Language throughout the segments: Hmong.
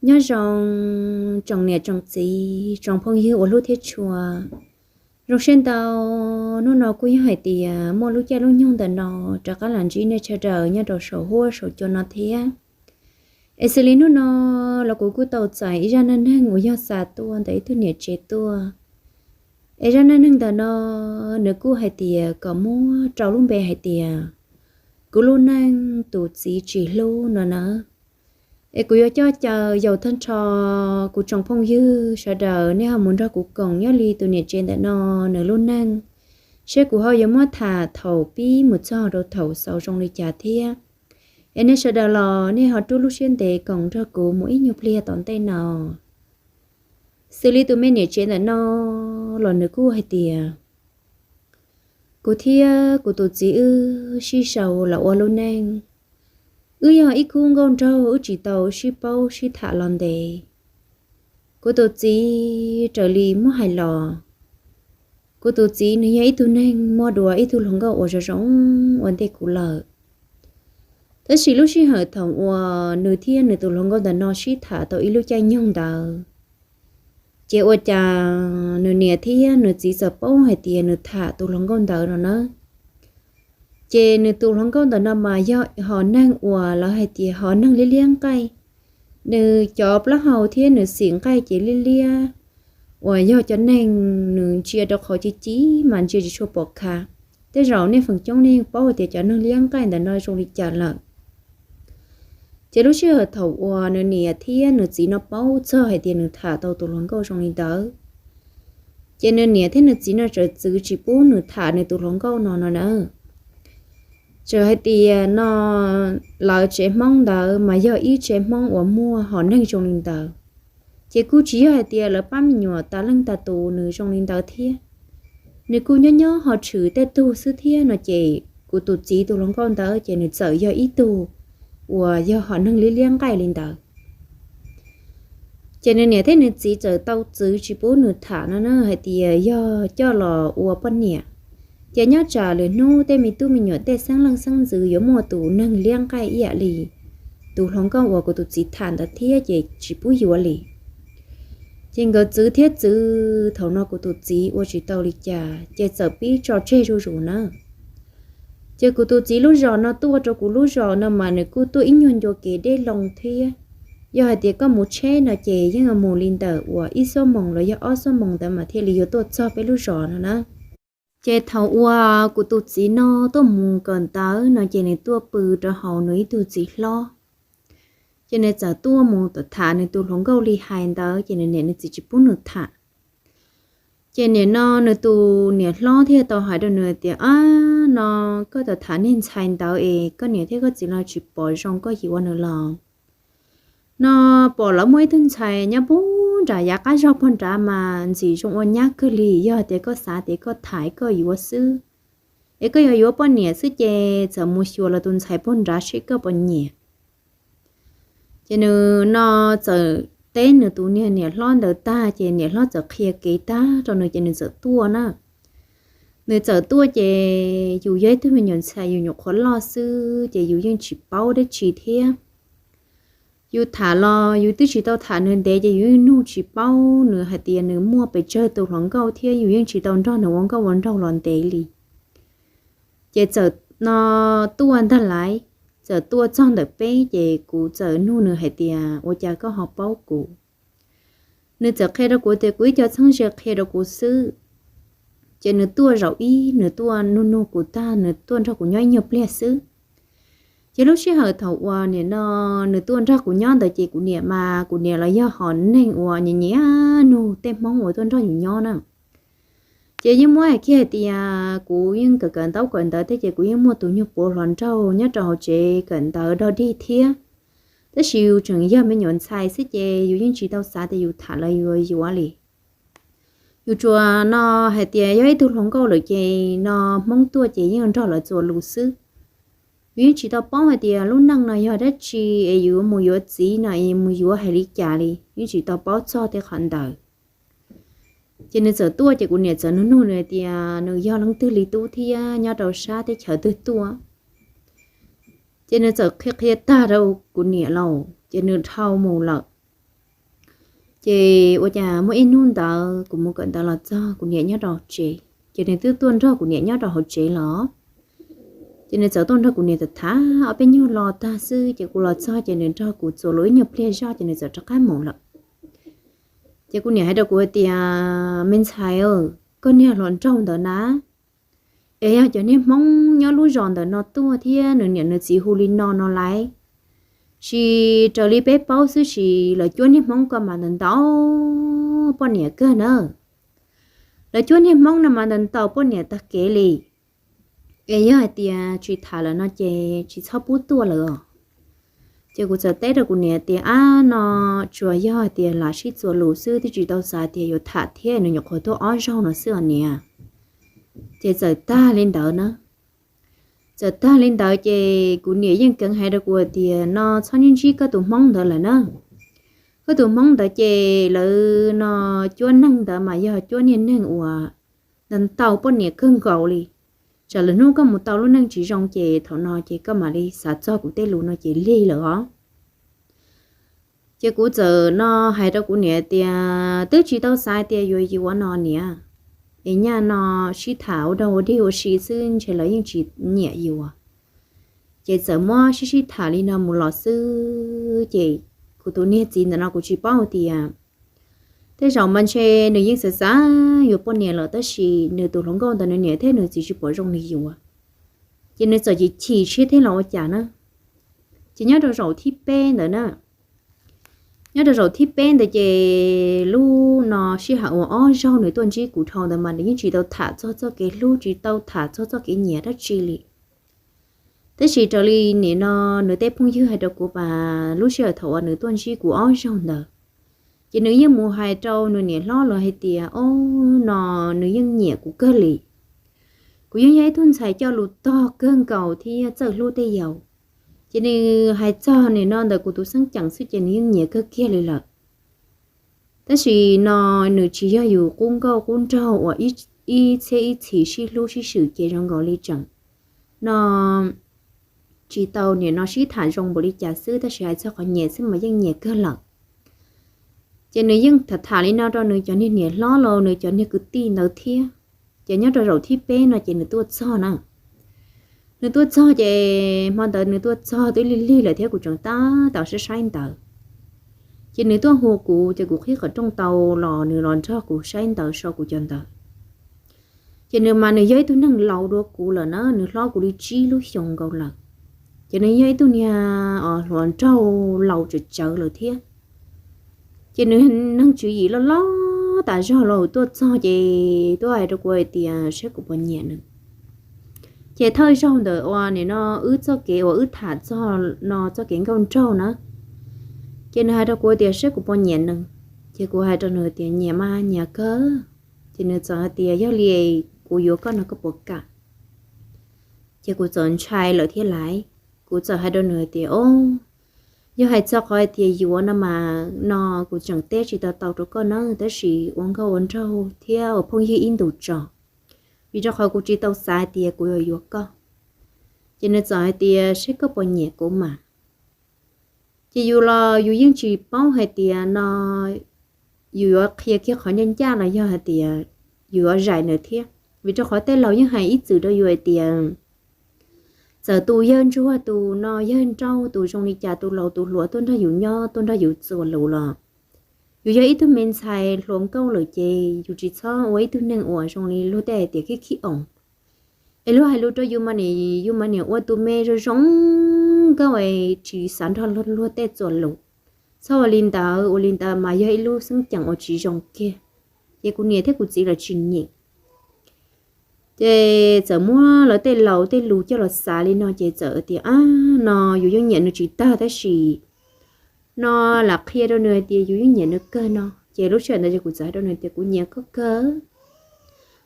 Nyob zoo tsoom niam tsoom txiv tsoom phooj ywg uas hlub thiab tshua. Zoo siab ntau, hnub no kuj yog hais tias muaj lub caij lub nyoog ntawm no rov qab los ntsib nej sawv daws nyob rau saum huab saum cua no thiab. Es xws li hnub no los kuv kuj tau txais ib zaj neej neeg uas yog xa tuaj ntawm ib tug niam tsev tuaj. Es zaj neej neeg ntawm no nws kuj hais tias kom muab rau lub npe hais tias kuv lub neej tus txiv tsis hlub no na. Es kuv yuav coj caw yaus tag nrho kuv tsoom phooj ywg sawv daws nej ho mus nrog kuv koom nyob li tus niam tsev ntawm no nws lub neej, seb kuv ho yuav muab tham thaum pib mus txog rau thaum xaus zoo li cas thiab. Es nej sawv daws los nej ho rub lub siab ntev koom nrog kuv mus ib nyuag pliag tom ntej no. Xws li tus me niam tsev ntawm no los nws kuj hais tias, kuv thiab kuv tus txiv wb sib sau los ua lub neej. Wb yog ib khub nkauj nraug wb tsis tau sib paub sib tham los ntev. Kuv tus txiv raws li muab hais los, kuv tus txiv nws yog ib tug neeg muaj dua ib tug hluas nkauj uas zoo zoo ua ntej kuv lawm. Tab sis lub sij hawm thaum uas nws thiab nws tus hluas nkauj ntawm no sib tham tau ib lub caij nyoog ntawd, ces ua cas nws niam thiab nws txiv txawm paub hais tias nws tham tus hluas nkauj ntawd no na. Ces nws tus hluas nkauj ntawm no mas yog hom neeg uas lawv hais tias hom neeg liab liab nqaij. Nws cov plaub hau thiab nws xim nqaij ces liab liab, uas yog cov neeg nws ntsia rau qhov ci ci mas ntsia tsis tshua pom kha. Tej zaum nej feem coob nej yeej paub hais tias cov neeg liab nqaij ntawm no zoo li cas lawm. Ces lub sij hawm thaum uas nws niam thiab nws txiv no paub txog hais tias nws tham tau tus hluas nkauj zoo li ntawd, ces nws niam thiab nws txiv no txawm txwv tsis pub nws tham nws tus hluas nkauj no no na. Txawm hais tias no lawv tsev Hmoob ntawd mas yog ib tsev Hmoob uas muaj hom neeg zoo li ntawd, ces kuj tsis yog hais tias lawv pab me nyuam tas leej tas tus nws zoo li ntawd thiab. Nws kuj nyob nyob ho tshwm tej tug xwb thiab no ces kuv tus txiv tus hluas nkauj ntawd ces nws txawm yog ib tug uas yog hom neeg liab liab nqaij li ntawd. Ces nws niam thiab nws txiv txawm tau txwv tsis pub nws tham no na hais tias yog coj los ua poj niam, ces nyob tsam lwm hnub tej me tub me nyuam tej xeeb leej xeeb ntxwv yuav muaj tus neeg liab nqaij ib yam li tus hluas nkauj uas kuv tus txiv tham ntawd thiab ces tsis pub yuav li. Ces nkawd txwv thiab txwv thaum no kuv tus txiv ua tsis tau li cas ces txawm pib tso tseg zuj zus na. Ces kuv tus txiv lub zos no tuaj rau kuv lub zos no mas nws kuj tuaj ib nyuag ncua kev deb loo thiab. Yog hais tias koj mus tsheb no ces yeej mus li ntawm uas ib xuab moos los yog ob xuab moos ntawd mas thiaj li yuav tuaj txog peb lub zos no na. Ces thaum uas kuv tus txiv no tuaj mus kawm ntawv no ces nws tuaj pw rau hauv nws ib tug txiv hlob. Ces nws txawm tuaj mus tham nws tus hluas nkauj li hais ntawd ces nws niam nws txiv tsis pub nws tham. Ces nim no nws tus niam hlob thiaj tau hais rau nws tias, ab, no koj tau tham niag ntxhais ntawd es koj niam thiab koj txiv los tsis pom zoo koj yuav nws los? No pom lawv muaj ib tug ntxhais nyob puag nram yav qab zog puag nrad mas ntxim zoo ua nyab kawg li, yog tias koj xav tias koj tham koj yuav xwb, es koj yog yuav poj niam xwb ces txawm mus xyuas los tus ntxhais puag nrad seb koj puas nyiam. Ces nws no txawm teb nws tus niag niam hlob ntawd tag ces niam hlob txawm qhia kev tag rau nws ces nws txawm tuaj na. Nws txawm tuaj ces yus yog ib tug me nyuam ntxhais yus nyuam qhuav loj xwb ces yus yeej tsis paub dab tsi thiab. Yus tham los yus twb tsis tau tham nws ntev ces yus yeej nug tsis paub nws hais tias nws muaj pes tsawg tus hluas nkauj thiab yus yeej tsis tau nrog nws ua nkauj ua nraug los ntev li. Ces txawm no tuaj ntag lauj, txawm tuaj txog ntawm peb ces kuv txawm nug nws hais tias ua cas koj ho paub kuv? Nws txawm qhia rau kuv tias kuv ib co txheeb ze qhia rau kuv xwb. Ces nws tuaj zaum ib nws tuaj nug nug kuv tag nws tuaj nrog kuv nyob ib nyuag pliag xwb. Ces lub sij hawm thaum uas nim no nws tuaj nrog kuv nyob ntawd ces kuv niam mas kuv niam los yog hom neeg uas nyiam nyiam nug tej Hmoob uas tuaj nrog yus nyob na. Ces yeej muab hais kiag hais tias kuv yeej kawm kawm ntaub kawm ntawv thiab ces kuv yeej muaj tus nyuag puav hluas nraug nyob rau hauv tsev kawm ntawv dog dig thiab. Tab sis yus tseem yog me nyuam ntxhais xwb ces yus yeej tsis tau xav tias yus tham los yuav yuav li. Yus tsuas no hais tias yog ib tug hluas nkauj lawm ces no Hmoob tuaj ces yeej nrog lawv txuas lus xwb. Yus yeej tsis tau paub hais tias lub neej no yog dab tsi es yus mus yuav txiv no es mus yuav hais li cas li, yeej tsis tau paub txog tej qhov ntawd. Ces nws txawm tuaj ces kuv niam txawm nug nug nws tias nws yog leej twg li tub thiab nyob rau sab teb chaws twg tuaj. Ces nws txawm qhia qhia tag rau kuv niam lauj ces nws dhau mus lawm. Ces ua cas muaj ib hnub ntawd kuv mus kawm ntawv los txog kuv niam nyob rau hauv tsev, ces nws twb tuaj nrog kuv niam nyob rau hauv tsev los. Ces nws txawm tuaj nrog kuv niam tham tham ob peb nyuag lo tag xwb ces kuv los txog ces nws nrog kuv txuas lus ib nyuag pliag zog ces nws txawm rov qab mus lawm. Ces kuv niam hais rau kuv hais tias, me ntxhais, koj niag hluas nraug ntawd na, es yog cov niag Hmoob nyob lub zos ntawm no tuaj thiab nws niam nws txiv hu li no no laiv, sis raws li peb paub xwb sis lawv cuab niag Hmoob ko mas ntau ntau poj niam kawg na. Lawv cuab niag Hmoob no mas ntau ntau poj niam tag kev li. Es yog hais tias tsis tham lawm no ces tsis txhob pub tuaj lawm os. Ces kuv txawm teb rau kuv niam tias, ab no, tsuas yog hais tias lam sib txuas lus xwb twb tsis tau xav tias yuav tham thiab nws nyuam qhuav tuaj ob zaug no xwb os niam. Ces txawm tag li ntawd na. Txawm tag li ntawd ces kuv niam yeej keev hais rau kuv tias, no txhob ntsib ntsib koj tus Hmoob ntawd lawm na. Koj tus Hmoob ntawd ces lawv no cuab neeg ntawd mas yog cuab niag neeg uas ntau ntau poj niam kawg nkaus li. Tsam lwm hnub koj mus tau lub neej tsis zoo ces thaum no ces koj mam li xav txog kuv tej lus no ces lig lawm os. Ces kuv txawm no hais rau kuv niam tias, twb tsis tau xav tias yuav yuav no niam, es nyaj no sib tham ua dog ua dig ua si xwb ntshe lawv yeej tsis nyiam yuav. Ces txawm muab sib sib tham li no mus los xwb ces kuv tus niag txiv ntawm no kuv tsis paub tias, tej zaum mas ntshe nws yeej xav xav yuav poj niam lawm tab sis nws tus hluas nkauj ntawd nws niam thiab nws txiv tsis pom zoo nws yuav. Ces nws txawm chim chim siab thiab los ua cas na. Ces nyob rau zaum thib peb ntawd na, nyob rau zaum thib peb ntawd ces lub no sij hawm uas ob zaug nws tuaj ntsib kuv dhau ntawd mas nws yeej tsis tau tham txog txoj kev hlub, tsis tau tham txog txoj kev nyiam dab tsi li. Tab sis raws li nim no nws tej phooj ywg hais rau kuv mas lub sij hawm thaum uas nws tuaj ntsib kuv ob zaug ntawd, ces nws yeej mus hais rau nws niam hlob lawv hais tias, o, no nws yeej nyiam kuv kawg li. Kuv yeej yog ib tug ntxhais coj lus tog kawg nkaus thiab txawj hlub tej yaus. Ces nws hais txog nim no ntawm kuv tus xeeb ceem xwb ces nws yeej nyiam kawg kiag li lawm. Tab sis no nws tsis yog yus qub nkauj qub nraug uas ib txhiab ib txhis sib hlub sib swm ces zoo nkaus li tseem no tsis tau nim no sib tham zoo npaum li cas xwb, tab sis hais txog qhov nyiam xwb mas yeej nyiam kawg lawm. Ces nws yeej tham tham li no rau nws cov niag niam hlob los nws cov niag kwv tij ntawd thiab. Ces nyob rau zaum thib peb no ces nws tuaj txog na. Nws tuaj txog ces hmo ntawd nws tuaj txog twb lig lig lawm thiab kuv tseem tab tom saib saib ntawv. Ces nws tuaj hu kuv ces kuv qhib qhov rooj tau los nws los nrog kuv saib ntawv so kuv cov ntawv. Ces nws mas nws yog ib tug neeg laus dua kuv lawm na, nws hlob kuv li tsib lub xyoos nkaus lawm. Ces nws yog ib tug niag hluas nraug laus tsawv tsawv lawm thiab. Ces nws neeg tswv yim loj loj tas zog los tuaj txog ces tuaj hais rau kuv hais tias saib kuv puas nyiam nws. Ces thawj zaug ntawm uas nim no wb txoj kev uas wb tham txog no txoj kev nkauj nraug na, ces nws hais rau kuv tias saib kuv puas nyiam nws. Ces kuv hais rau nws tias nyiam mas nyiam kawg. Ces nws txawm hais tias yog li kuv yuav koj no koj puas kam? Ces kuv txawm ntshai lawm thiab laiv. Kuv txawm hais rau nws tias o, yog hais txog qhov hais tias yuav no mas no kuv tseem teb tsis tau tau rau koj na, tab sis ua nkauj ua nraug thiab ua phooj ywg ib ntus tso, vim rau qhov kuv tsis tau xav hais tias kuv yuav yuav koj. Ces nws txawm hais tias saib koj puas nyiam kuv mas. Ces yus los yus yeej tsis paub hais tias no yus yuav qhia kiag qhov ncaj ncaj los yog hais tias yus yuav zais nws thiab, vim rau qhov tej laus yeej hais ib txwm rau yus hais tias txawm tus yawg ntsuag tus no yawg nrauj tus zoo li cas tus laus tus hluas tuaj nrog yus nyob tuaj nrog yus txuas lus los yus yog ib tug me ntxhais hluas nkauj lawm ces yus tsis txhob ua ib tug neeg uas zoo li luag tej hais tias khib khib oos. Es luag hais lus rau yus mas nim yus mas nim ua tus me zoo zoo nkauj es tsis xav nrog luag tej txuas lus. Txhob ua li ntawd, ua li ntawd mas yog ib lub xeeb ceem uas tsis zoo kiag. Ces kuv niam thiab kuv txiv los tsis nyiam. Ces txawm muab lawv tej laus tej lus coj los xav li no ces txawm tias ab no yus yeej nyiam nws tsis tag tab sis no lam qhia rau nws hais tias yus yeej nyiam nws kawg no. Ces lub sij hawm ntawd ces kuv txawm hais rau nws tias kuv nyiam koj kawg,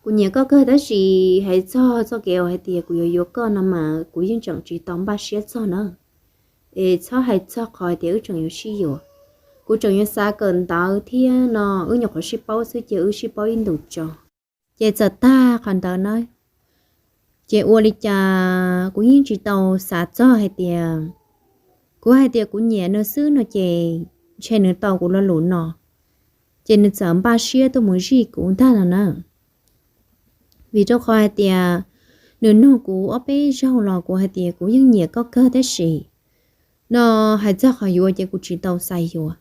kuv nyiam koj kawg tab sis hais txog txoj kev uas hais tias kuv yuav yuav koj no mas kuv yeej tseem tsis tau npaj siab txog na. Es txhob hais txog qhov hais tias wb tseem yuav sib yuav. Kuv tseem yuav xav kawm ntawv thiab no wb nyuam qhuav sib paub xwb ces wb sib paub ib ntus tso. Ces txawm tag qhov ntawd na, ces ua li cas kuv yeej tsis tau xav txog hais tias, kuv hais tias kuv nyiam nws xwb no ces ntshe nws tau kuv lo lus no. ces nws txawm npaj siab tuaj mus zij kuv ntag no na. Vim rau qhov hais tias nws nug kuv ob peb zaug los kuv hais tias kuv yeej nyiam koj kawg tab sis no hais txog qhov yuav ces kuv tsis tau xav yuav.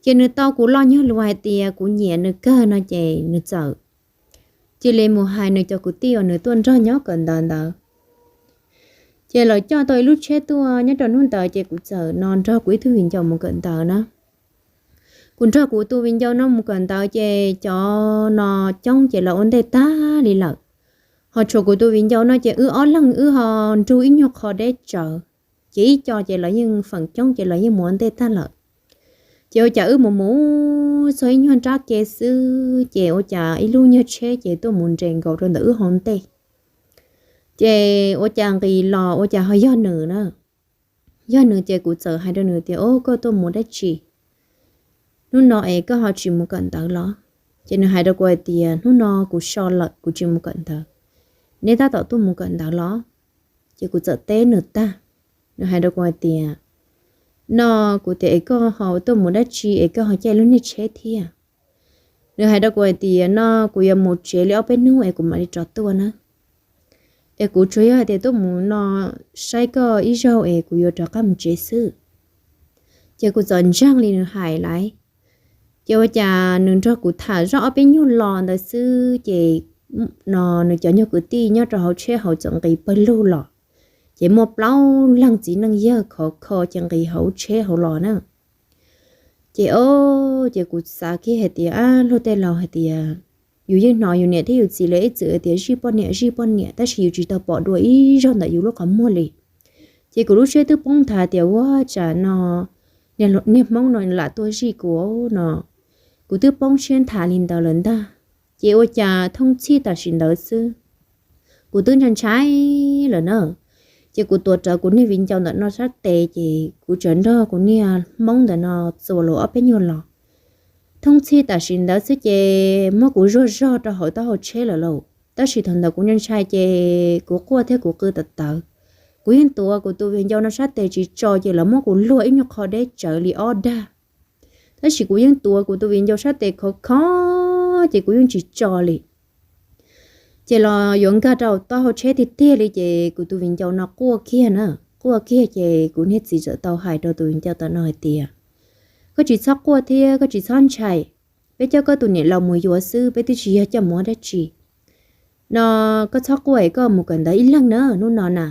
Ces nws tau kuv loj nyuag lus hais tias kuv nyiam nws kawg no ces nws txawm cia li mus hais nws cov kwv tij uas nws tuaj nrog nyob kawm ntawv ntawd. Ces lawv coj tau ib lub tsheb tuaj nyob rau hnub ntawd ces kuv txawm no nrog kuv ib tug viv ncaus mus kawm ntawv na. Kuv nrog kuv tus viv ncaus no mus kawm ntawv ces cov no coob ces lawv ua ntej tag li lawm. Ho tshuav kuv tus viv ncaus no ces wb ob leeg wb ho nrug ib nyuag qho deb tsawv, ces ib co ces lawv yeej feem coob ces lawv yeej mus ua ntej tag lawm. Ces ua cas wb mus mus txog ib nyuag nrab ke xwb ces ua cas ib lub nyuag tsheb ces tuaj mus nres nkaus rau ntawm wb hauv ntej. Ces ua cas nqis los ua cas ho yog nws na. Yog nws ces kuv txawm hais rau nws tias, O, koj tuaj mus dab tsi? Hnub no es koj ho tsis mus kawm ntawv los? Ces nws hais rau kuv hais tias, Hnub no kuv so lawm, kuv tsis mus kawm ntawv. Neb tab tom tuaj mus kawm ntawv los? Ces kuv txawm teb nws tag. Nws hais rau kuv hais tias, No, kuv tias es koj ho tuaj mus dab tsi es koj ho caij lub niag tsheb thiab? Nws hais rau kuv hais tias, No, kuv yuav mus tsev li ob peb hnub es kuv mam li rov tuaj na. Es kuv tsuas yog hais tias tuaj mus no saib koj ib zaug es kuv yuav rov qab mus tsev xwb. Ces kuv txawm ntseeg li nws hais lawm. Ces ua cas nws nrog kuv tham zoj ob peb nyuag lo ntawd xwb ces no nws cov nyuag kwv tij nyob rau hauv tsheb hauv txawm nqis pawg lug los. Ces muaj plaub leeg txiv neej yawg khov kho ces nqis hauv tsheb hauv los na. Ces o, ces kuv xav kiag hais tias, Ab, luag tej laus hais tias yus yeej hnov yus niam thiab yus txiv lawv ib txwm hais tias zij poj niam zij poj niam, tab sis yus tsis tau pom dua ib zaug ntawm yus lub qhov muag li. Ces kuv lub siab twb poob nthav tias, Ua cas no niag Hmoob no lam tuaj zij kuv no? Kuv twb poob siab nthav li ntawd lawm ntag. Ces ua cas thoob txhij tam sim ntawd xwb, kuv twb ntshai ntshai lawm na. Ces kuv tuav rawv kuv niag viv ncaus ntawm no sab tes ces kuv tseem nrog kuv niag Hmoob ntawm no txuas los ob peb nyuag los. Thoob txhij tam sim ntawd xwb ces muab kuv zuag zog rau hauv taub hau tsheb lawm lauj. Tab sis thaum ntawd kuv ntshai ntshai ces kuv quaj thiab kuv qw tawv tawv. Kuv yeej tuav kuv tus viv ncaus no sab tes tsis tso ces lawv muab kuv luag ib nyuag qho deb tsawv li ob dag. Tab sis kuv yeej tuav kuv tus viv ncaus sab tes khov kho ces kuv yeej tsis tso li. Ces los yuav nkag rau taub hau tsheb tiag tiag li ces kuv tus viv ncaus no quaj kiag na, quaj kiag ces kuv niag txiv txawm tau hais rau tus viv ncaus ntawm no hais tias, Koj tsis txhob quaj thiab koj tsis txhob ntshai, peb coj koj tus niam laus mus yuav xwb, peb twb tsis yog coj mus ua dab tsi. No koj txhob quaj es koj mus kawm ntawv ib leeg na hnub no na.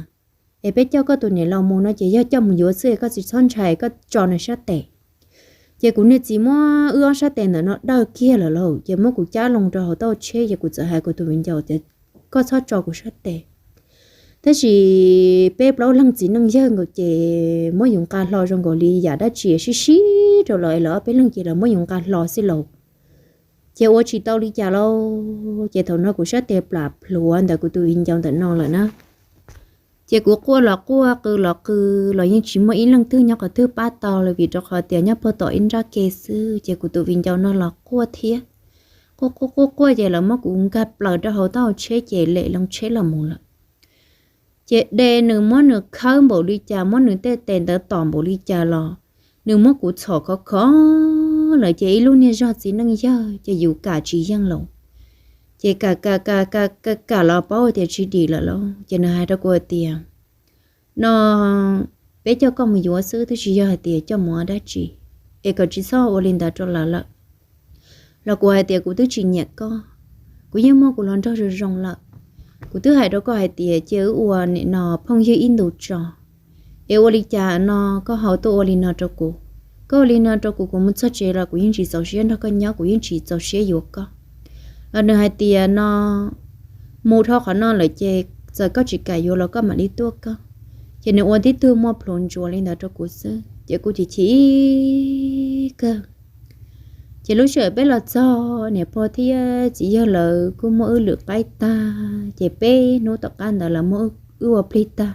Es peb coj koj tus niam laus mus no ces yog coj mus yuav xwb es koj tsis txhob ntshai, koj tso nws sab tes. Ces kuv niag txiv muab wb ob sab tes ntawm no dawj kiag lawm lauj, ces muab kuv cab loo rau hauv taub hau tsheb ces kuv txawm hais kuv tus viv ncaus tias, Koj txhob tso kuv sab tes. Tab sis peb plaub leeg txiv neej yawg nkaus ces muab yus nqa hlo zoo nkaus li yam dab tsi sib sib rau los es lawv ob peb leeg ces lawv muab yus nqa hlo xwb lauj. Ces ua tsis tau li cas lauj, ces thaum no kuv sab tes plam plhuav ntawm kuv tus viv ncaus ntawm no lawm na. Ces kuv quaj los quaj, qw los qw, los yeej tsis muaj ib leej twg nyob qhov twg pab tau li vim rau qhov tias nyob puag tom ib nrab ke xwb. Ces kuv tus viv ncaus no los quaj thiab. Quaj quaj quaj quaj ces lawv muab kuv nkag plaws rau hauv taub hau tsheb ces lem loo tsheb los mus lawm. Ces de nws muab nws khawb npaum li cas, muab nws tej tes ntawd tom npaum li cas los nws muab kuv txhom khov kho lawm ces ib lub niag zog txiv neej yawg ces yus kam tsis yeej los. Ces kam kam kam kam kam los paub tias tsis dim lawm lauj, ces nws hais rau kuv hais tias, No, peb coj koj mus yuav xwb twb tsis yog hais tias coj mus ua dab tsi, es kom tsis txhob ua li ntawd rau lawv lawm. Los kuv hais tias kuv twb tsis nyiam koj, kuv yeej muaj kuv hluas nraug zoo zoo lawm. Kuv twb hais rau koj hais tias cia wb ua nim no phooj ywg ib ntus tso, es ua li cas no koj ho tuaj ua li no rau kuv. Koj ua li no rau kuv, kuv mus txog tsev los kuv yeej tsis txaus siab nrog koj nyob, kuv yeej tsis txaus siab yuav koj. Los nws hais tias no, mus dhau qhov no lawm ces txawm koj tsis kam yuav los koj mam li tuaj koj. Ces nws ua tib tug muaj plhuav ntsuas li ntawd rau kuv xwb ces kuv chim chim kawg. Ces lub sij hawm peb los txog, niam pog thiab txiv yawg lawv kuj muab wb lwm qaib tag, ces peb hnub tom qab ntawd lawv muab wb ua plig tag.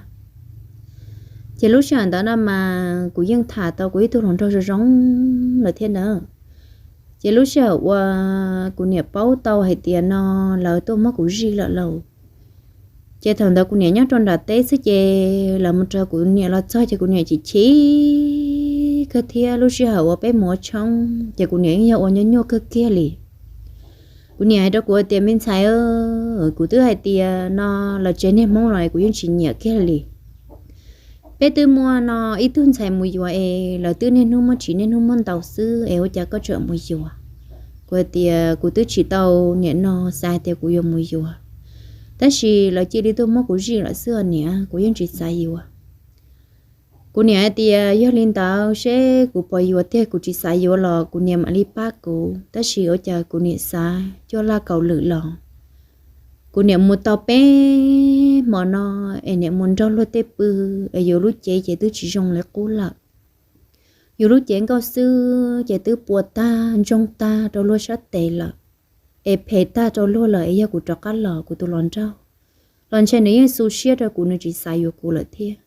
Ces lub sij hawm ntawd no mas kuv yeej tham tau kuv ib tug hluas nraug zoo zoo lawm thiab ntawd. Ces lub sij hawm uas kuv niam paub tau hais tias no lawv tuaj muab kuv zij lawm lauj, ces thaum ntawd kuv niam nyob rau nram teb xwb ces lawv mus raws kuv niam los txog ces kuv niam chim chim kawg thiab. Lub sij hawm uas peb mus ua tshoob ces kuv niam yeej yog ua nyuaj nyuaj kawg kiag li. Kuv niam hais rau kuv tias, me ntxhais, kuv twb hais tias no los tsev niag Hmoob los kuv yeej tsis nyiam kiag li. Peb twb muaj no ib tug ntxhais mus yuav es lawv twb niaj hnub muab tsiv niaj hnub muab ntaus xwb es ua cas koj tseem mus yuav? Kuv hais tias kuv twb tsis tau niam no xav hais tias kuv yuav mus yuav, tab sis lawv cia li tuaj muab kuv zij lawm xwb os niam, kuv yeej tsis xav yuav. Kuv niam hais tias yog li ntawd seb kuv puas yuav tiag, kuv tsis xav yuav los kuv niam mam li pab kuv. Tab sis ua cas kuv niam xav cuaj laj kaum lwm los kuv niam mus tau peb hmo no es niam mus nrog luag tej pw es yus lub cev ces twb tsis zoo li qub lawm. Yus lub cev nkauj xwb ces twb puas tag ntsoog tag rau luag sab tes lawm, es phem tag rau luag lawm es yog kuv rov qab los kuv tus hluas nraug los ntshe nws yeej xu siab rau kuv, nws tsis xav yuav kuv lawm thiab.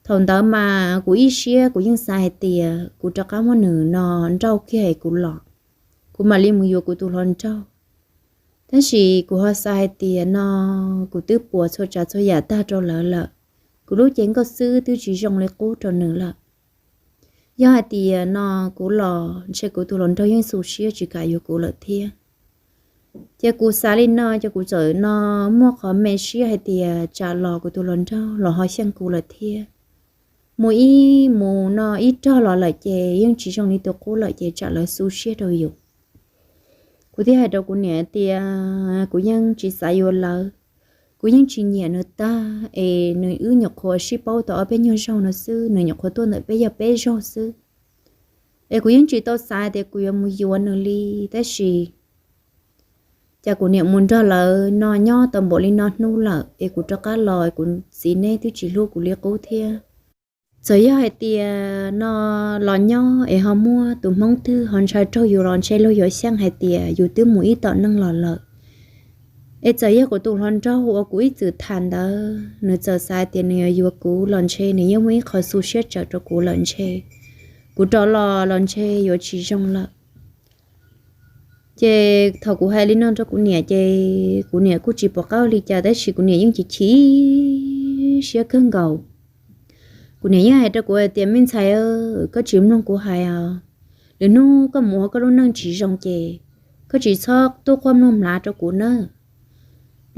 Thaum ntawd mas kuv ib siab kuv yeej xav hais tias kuv rov qab muab nws no nrauj kiag es kuv los, kuv mam li mus yuav kuv tus hluas nraug. Tab sis kuv ho xav hais tias no kuv twb puas txhua tsav txhua yam tag rau lawv lawm, kuv lub cev nkauj xwb twb tsis zoo li qub rau nws lawm. Yog hais tias no kuv los ntshe kuv tus hluas nraug yeej xu siab tsis kam yuav kuv lawm thiab. Ces kuv xav li no ces kuv txawm no muaj qhov me siab hais tias tsam los kuv tus hluas nraug los ho xyeej kuv lawm thiab. Mus ib mus no ib rog los lawm ces yeej tsis zoo li tus qub lawm ces tsam lawv xu siab rau yus. Kuv thiaj hais rau kuv niam tias kuv yeej tsis xav yuav lawv, kuv yeej tsis nyiam nws tag es nws wb nyuam qhuav sib paub tau ob peb nyuag zaug no xwb, nws nyuam qhuav tuaj ntawm peb yog peb zaug xwb. Es kuv yeej tsis tau xav tias kuv yuav mus yuav nws li, tab sis cas kuv niam mus nrog lawv no nyob tau npaum li no hnub lawm es kuv rov qab los kuv txiv neb twb tsis hlub kuv li qub thiab. Txawm yog hais tias no los nyob es ho muaj tus Hmoob twg ho ntshai raug yus los ntshe luag yuav xyeej hais tias yus twb mus ib tom neeg los lawm. Es txawm yog kuv tus hluas nraug uas kuv ib txwm tham ntawd nws txawm xav tias nws yuav yuav kuv los ntshe nws yeej muaj ib qho xu siab tsawv rau kuv lawm ntshe kuv rov los los ntshe yuav tsis zoo lawm. Ces thaum kuv hais li no rau kuv niam ces kuv niam kuj tsis pom qab ua li cas tab sis kuv niam yeej chim chim siab kawg nkaus. Kuv niam yeej hais rau kuv hais tias me ntxhais, koj tsis mloog kuv hais os. Lwm hnub koj mus ua koj lub neej tsis zoo ces koj tsis txhob tuaj quaj mloog mlav rau kuv nawb.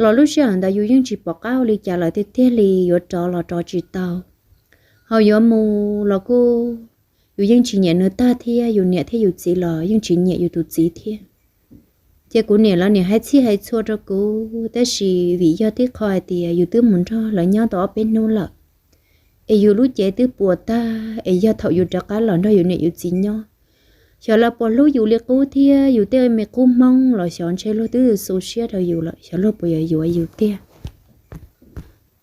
Los lub sij hawm ntawd yus yeej tsis pom qab ua li cas lawm tiag tiag li, yuav rov los rov tsis tau, ho yuav mus los kuj yus yeej tsis nyiam nws tag thiab yus niam thiab yus txiv los yeej tsis nyiam yus tus txiv thiab. Ces kuv niam los niam hais txhij hais txhua rau kuv tab sis vim yog tib qho hais tias yus twb mus nrog lawv nyob tau ob peb hnub lawm es yus lub cev twb puas tag es yog thaum yus rov qab los nrog yus niam yus txiv nyob, xyov lawv puas hlub yus li qub thiab yus tej me qub Hmoob los xyov ntshe luag twb xu siab rau yus lawm xyov luag puas yuav yuav yus tiag.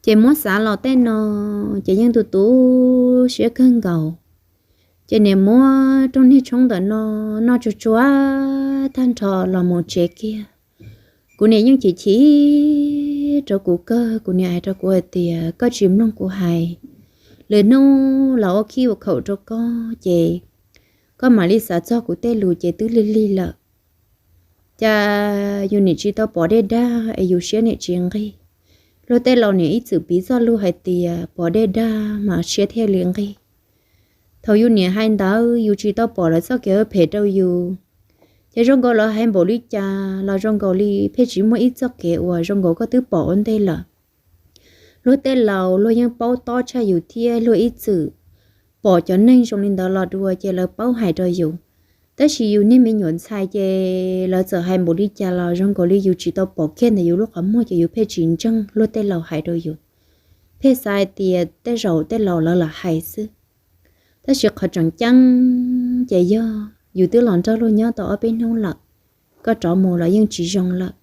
Ces muab xav los tej no ces yeej tu tu siab kawg nkaus. Ces niam muab rooj niag tshoob ntawm no noj tsuag tsuag tag nrho los mus tsev kiag. Kuv niam yeej chim chim rau kuv kawg, kuv niam hais rau kuv hais tias koj tsis mloog kuv hais, lwm hnub los ua khib ua khaum rau koj ces koj mam li xav txog kuv tej lus ces twb lig lig lawm. Cas yus niam tsis tau pom dej dag es yus siab niam tsis nqig. Luag tej laus niam ib txwm piv txoj lus hais tias pom dej dag mas siab thiaj li nqig. Thaum yus niam hais ntawd yus tsis tau pom lawv txoj kev ua phem rau yus, ces zoo nkaus lawv hais npaum li cas los zoo nkaus li pheej tsis muaj ib txoj kev uas zoo nkaus koj twb pom ua ntej lawm. Luag tej laus luag yeej paub tob tshaj yus thiab luag ib txwm pom cov neeg zoo li ntawd los dua ces lawv paub hais rau yus. Tab sis yus niag me nyuam ntxhais ces lawv txawm hais npaum li cas los zoo nkaus li yus tsis tau pom kiag ntawm yus lub qhov muag ces yus pheej tsis ntseeg luag tej laus hais rau yus, pheej xav hais tias tej zaum tej laus lawv lam hais xwb. Tab sis qhov tseem ceeb ces yog yus twb los nrog luag nyob tau ob peb hnub lawm, koj rov mus los yeej tsis zoo lawm.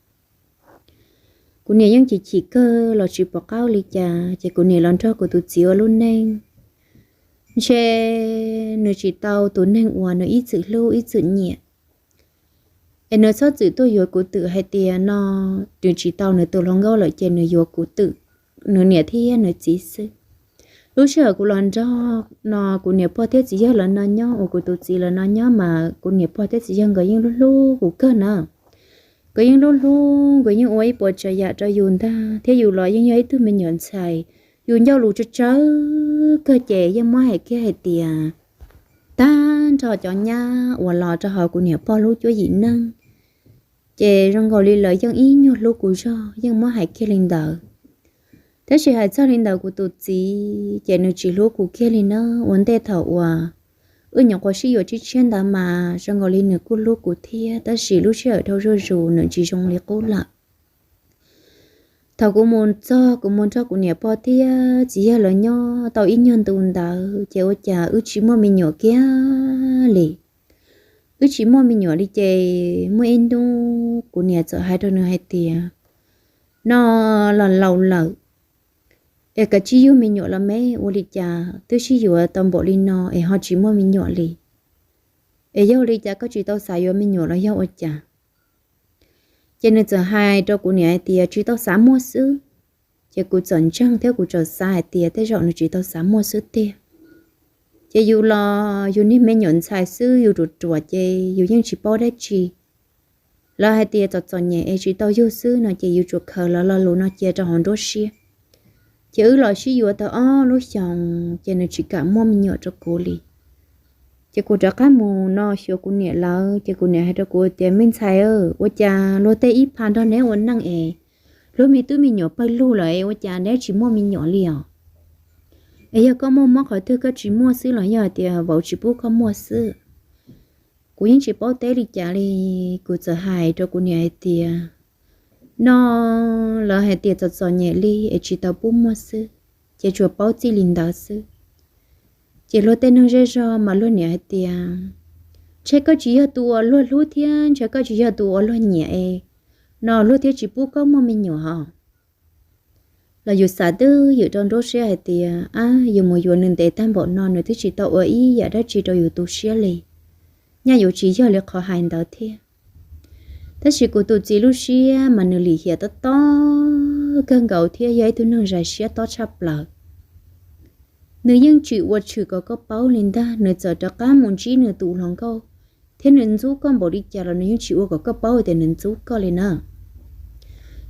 Kuv niam yeej chim chim kawg los tsis pom qab ua li cas ces kuv niam los nrog kuv tus txiv ua lub neej. Ntshe nws tsis tau tus neeg uas nws ib txwm hlub ib txwm nyiam, es nws txhob txwm tuaj yuav kuv twm hais tias no nws tsis tau nws tus hluas nkauj lawm ces nws yuav kuv twm, nws niam thiab nws txiv xwb. Lub sij hawm kuv los nrog no kuv niam pog thiab txiv yawg lawv no nyob uas kuv tus txiv lawv no nyob mas kuv niam pog thiab txiv yawg nkawd yeej hlub hlub kuv kawg na. Nkawd yeej hlub hlub, nkawd yeej ua ib puas tsav yam rau yus ntag thiab yus los yeej yog ib tug me nyuam ntxhais, yus ncauj lus tsawg tsawg kawg ces yeej muab hais kiag hais tias Tag nrho cov nyab uas los rau hauv kuv niam pog lub cuab yim neej, ces zoo nkaus li lawv yeej ib nyuag hlub kuv zog, yeej muab hais kiag li ntawd. Tab sis hais txog li ntawd kuv tus txiv ces nws tsis hlub kuv kiag li na. Ua ntej thaum uas wb nyuam qhuav sib yuav tshiab tshiab ntawd mas zoo nkaus li nws kuj hlub kuv thiab, tab sis lub sij hawm dhau zuj zus nws tsis zoo li qub lawm. Thaum kuv mus txog, kuv mus nrog kuv niam pog thiab txiv yawg lawv nyob tau ib nyuag ntu ntawd ces ua cas wb tsis muaj me nyuam kiag li. Wb tsis muaj me nyuam li ces muaj ib hnub kuv niam txawm hais rau nws hais tias, no los laus lawm es kav tsij yug me nyuam los me, ua li cas twb sib yuav tau npaum li no es ho tsis muaj me nyuam li? Es yog ua li cas koj tsis tau xav yuav me nyuam los yog ua cas? Ces nws txawm hais rau kuv niam hais tias tsis tau xav muaj xwb. Ces kuv txawm ntseeg thiab kuv txawm xav hais tias tej zaum nws tsis tau xav muaj xwb tiag. Ces yus los yus niag me nyuam ntxhais xwb, yus ruam ruam ces yus yeej tsis paub dab tsi. Lawv hais tias txom txom nyem es tsis tau yug xwb no ces yus tsuas khaws lawv lo lus no cia rau hauv nruab siab. Ces wb los sib yuav tau ob lub xyoos ces nws tsis kam muaj me nyuam rau kuv li. Ces kuv rov qab mus no xyuas kuv niam lawv ces kuv niam hais rau kuv tias, me ntxhais, ua cas luag tej ib pha nrog neb ua neej es luag me tub me nyuam pawg lug lawm es ua cas neb tsis muaj me nyuam li os? Es yog koj muaj mob qhov twg koj tsis muaj xwb los yog hais tias vauv tsis pub koj muaj xwb? Kuv yeej tsis paub teb li cas li. Kuv txawm hais rau kuv niam hais tias, no lawv hais tias txom txom nyem li es tsis tau pub muaj xwb, ces tsuas paub txij li ntawd xwb. Ces luag tej neeg zej zog mas luag niam hais tias, ntshe koj tsis yog tus uas luag hlub thiab ntshe koj tsis yog tus uas luag nyiam es no luag thiaj tsis pub koj muaj me nyuam hos. Los yus xav twb ywm rau nruab siab hais tias, ab, yus mus yuav nws ntev tag npaum no nws twb tsis tau ua ib yam dab tsi rau yus tu siab li, nyaj yuav tsis yog li qhov hais ntawd thiab. Tab sis kuv tus txiv lub siab mas nws lim hiam tob tob kawg nkaus thiab yog ib tug neeg zais siab tob tshaj plaws. Nws yeej tsis ua tshwm kom koj paub li ntag, nws txawm rov qab mus ntsib nws tus hluas nkauj thiab nws ntxub koj npaum li cas los nws yeej tsis ua kom koj paub tias nws ntxub koj li na.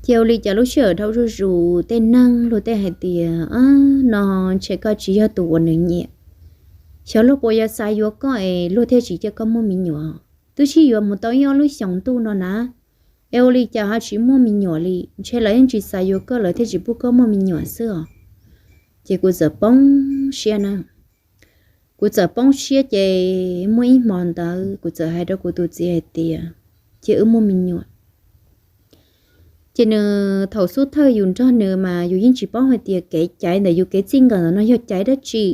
Ces ua li cas lub sij hawm dhau zuj zus tej neeg luag tej hais tias, no ntshe koj tsis yog tus uas nws nyiam. Xyov luag puas yuav xav yuav koj es luag thiaj tsis cia koj muaj me nyuam. Twb sib yuav mus tau ib ob lub xyoos ntuj no na, es ua li cas ho tsis muaj me nyuam li? Ntshe lawv yeej tsis xav yuav koj lawv thiaj tsis pub koj muaj me nyuam xwb os. Ces kuv txawm poob siab na. Kuv txawm poob siab ces muaj ib hmo ntawd kuv txawm hais rau kuv tus txiv hais tias, cia wb muaj me nyuam. Ces nws thaum xub thawj yus nrog nws mas yus yeej tsis paub hais tias kev caiv ntawm yus kev txij nkawm ntawm no yog caiv dab tsi.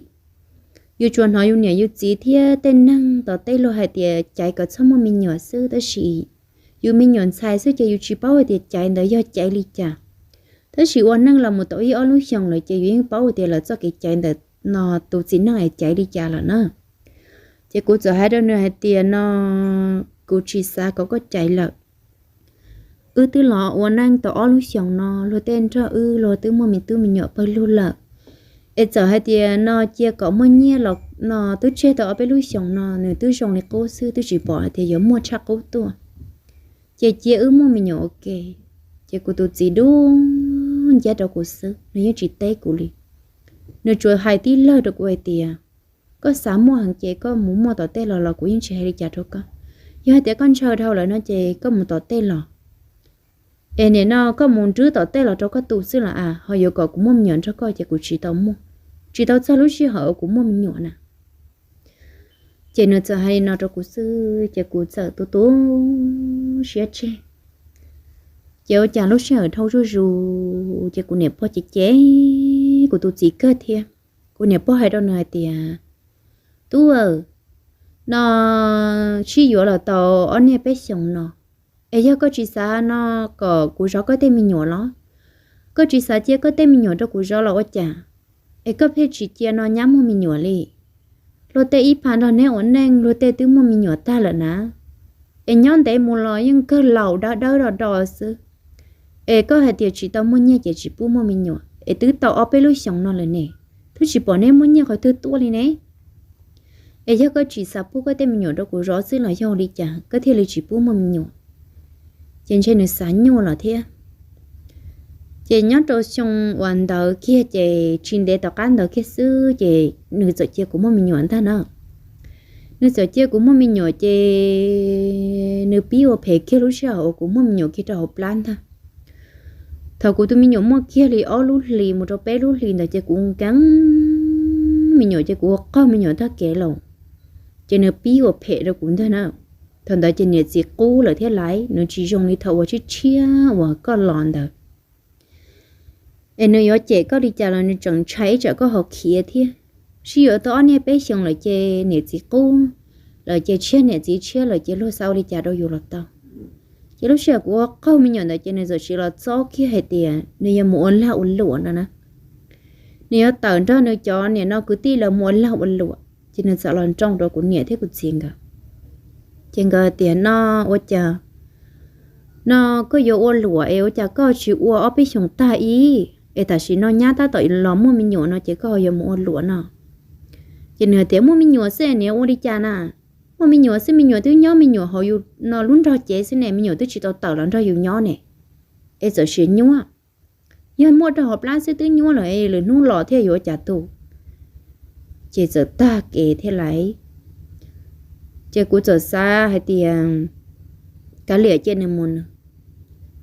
Yus tsuas hnov yus niam yus txiv thiab tej neeg tom tej luag hais tias caiv kom txhob muaj me nyuam xwb, tab sis yus me nyuam ntxhais xwb ces yus tsis paub hais tias caiv ntawd yog caiv li cas. Tab sis ua neej los mus tau ib ob lub xyoos lawm ces yus yeej paub hais tias lawv txoj kev caiv ntawm no tus txiv neej es caiv li cas lawm na. Ces kuv txawm hais rau nws hais tias, no kuv tsis xav kom koj caiv lawm. Wb twb los ua neej tau ob lub xyoos no, luag tej nrog wb luag twb muaj me tub me nyuam pawg lug lawm. Es txawm hais tias no cia kom muaj nyiaj los no twb tseg tau ob peb lub xyoos no nws twb zoo li qub xwb, twb tsis pom hais tias yuav muaj tshaj qub tuaj. Ces cia wb muaj me nyuam ua ke. Ces kuv tus txiv dub nciab rau kuv xwb, nws yeej tsis teb kuv li. Nws tsuas hais tib lawg rau kuv hais tias, koj xav muaj heev ces koj mus muaj tom tej los los kuv yeej tsis hais li cas rau koj. Yog hais tias koj ntshaw dhau lawm no ces koj mus tom tej los. Es nim no koj mus nrwb tom tej los rau koj tu xwb los as, ho yuav kom kuv muaj me nyuam nrog koj ces kuv tsis tau muaj, tsis tau txog lub sij hawm uas kuv muaj me nyuam na. Ces nws txawm hais li no rau kuv xwb ces kuv txawm tu tu siab tseg. Ces ua cas lub sij hawm dhau zuj zus ces kuv niam pog cem cem kuv tus txiv kawg thiab. Kuv niam pog hais rau nws hais tias, tub aw, no sib yuav los tau ob niaj peb xyoos no, es yog koj tsis xav no kom kuv zov koj tej me nyuam los? Koj tsis xav cia koj tej me nyuam rau kuv zov los ua cas? Es koj pheej tsis cia no nyab muaj me nyuam li. Luag tej ib pha nrog neb ua neej luag tej twb muaj me nyuam tag lawm na. Es nyob ntev mus los yeej kawg laus dawb dawb do do xwb. Es koj hais tias tsis tau muaj nyiaj ces tsis pub muaj me nyuam, es twb tau ob peb lub xyoos no lawm ne, twb tsis pom neb muaj nyiaj qhov twg tuaj li ne. Es yog koj tsis xav pub koj tej me nyuam rau kuv zov xwb los yog li cas koj thiaj li tsis pub muaj me nyuam? Ces ntshe nws xav nyuaj los thiab. Ces nyob rau xyoo uas ntawd kiag ces tsis ntev tom qab ntawd kiag xwb ces nws txawm cia kuv muaj me nyuam ntag na. Nws txawm cia kuv muaj me nyuam ces nws pib ua phem kiag lub sij hawm uas kuv muaj me nyuam kiag rau hauv plab ntag. Thaum kuv tus me nyuam muaj kiag li ob lub hlis mus rau peb lub hlis ntawd ces kuv nkees me nyuam ces kuv ua qaug me nyuam tag kev lawm, ces nws pib ua phem rau kuv ntag na. Thaum ntawd ces niam txiv qub lawm thiab laiv, nws tsis zoo li thaum uas tshiab tshiab uas koj los ntawd. Es nws yuav cem koj li cas los nws tseem ntshai ib tsam koj ho khiav thiab. Sib yuav tau ob niaj peb xyoos lawm ces niam txiv qub lawm ces tshiab niam txiv tshiab lawm ces luag xav ua li cas rau yus los tau. Ces lub sij hawm kuv ua qaug me nyuam ntawd ces nws txawm sim los txob kiag hais tias nws yuav mus ua lag ua luam no na. Nws yuav tawm nrog nws cov niam no kwv tij lawv mus ua lag ua luam, ces nws txawm los nroo rau kuv niam thiab kuv txiv nkawd. Ces nkawd tias no, ua cas no koj yuav ua luam es ua cas koj tsis ua ob peb xyoos tag ib, es tam sim no nyab tab tom los muaj me nyuam no ces koj yuav mus ua luam no. Ces nws tias muaj me nyuam xwb nws yuav ua li cas na, muaj me nyuam xwb me nyuam twb nyob me nyuam hauv yus no lub nrog cev xwb ne, me nyuam twb tsis tau tawm los nrog yus nyob ne, es txawm sim nyuaj. Yog muaj rau hauv plab xwb twb nyuaj lawm es lwm hnub los thiaj yuav cas tu. Ces txawm tag kev thiab laiv. Ces kuv txawm xav hais tias kav liam cia nws mus nws,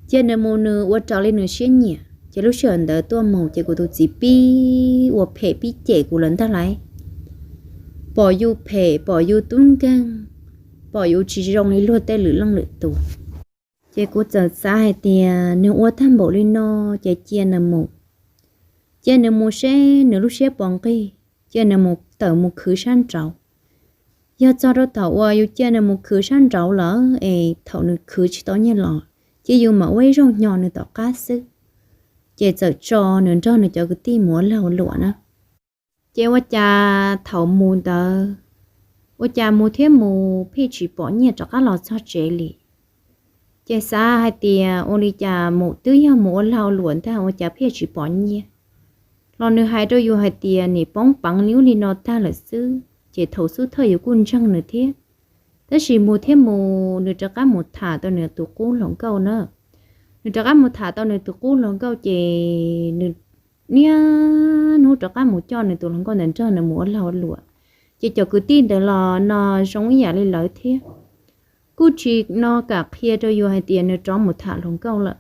cia nws mus nws ua raws li nws siab nyiam. Ces lub sij hawm ntawd tuaj mus ces kuv tus txiv pib ua phem pib cem kuv lawm ntag laiv. Pom yus phem pom yus tub nkeeg, pom yus tsis zoo li luag tej lwm leej lwm tus. Ces kuv txawm xav hais tias nws ua tag npaum li no ces cia nws mus. Cia nws mus seb nws lub siab puas nqig, cia nws mus tawm mus khwv sab nraud. Yog txog rau thaum uas yus cia nws mus khwv sab nraud lawm es thaum nws khwv tsis tau nyiaj los ces yus mam ua ib zaug nyo nws tom qab xwb. Ces txawm tso nws nrog nws cov kwv tij mus ua lag ua luam na. Ces ua cas thaum mus ntawd ua cas mus thiab mus pheej tsis pom nyiaj rov qab los txog tsev li. Ces xav hais tias ua li cas mus twb yog mus ua lag ua luam ntag ua cas pheej tsis pom nyiaj. Los nws hais rau yus hais tias nim poob peev li ub li no tag lawm xwb, ces thaum xub thawj yus kuj ntseeg nws thiab. Tab sis mus thiab mus nws rov qab mus tham tau nws tus qub hluas nkauj na. Nws rov qab mus tham tau nws tus qub hluas nkauj ces nws niaj hnub rov qab mus coj nws tus hluas nkauj ntawd nrog nws mus ua lag ua luam. Ces cov kwv tij ntawd los no zoo ib yam li lawv thiab, kuj tsis no kam qhia rau yus hais tias nws rov mus tham hluas nkauj lawm.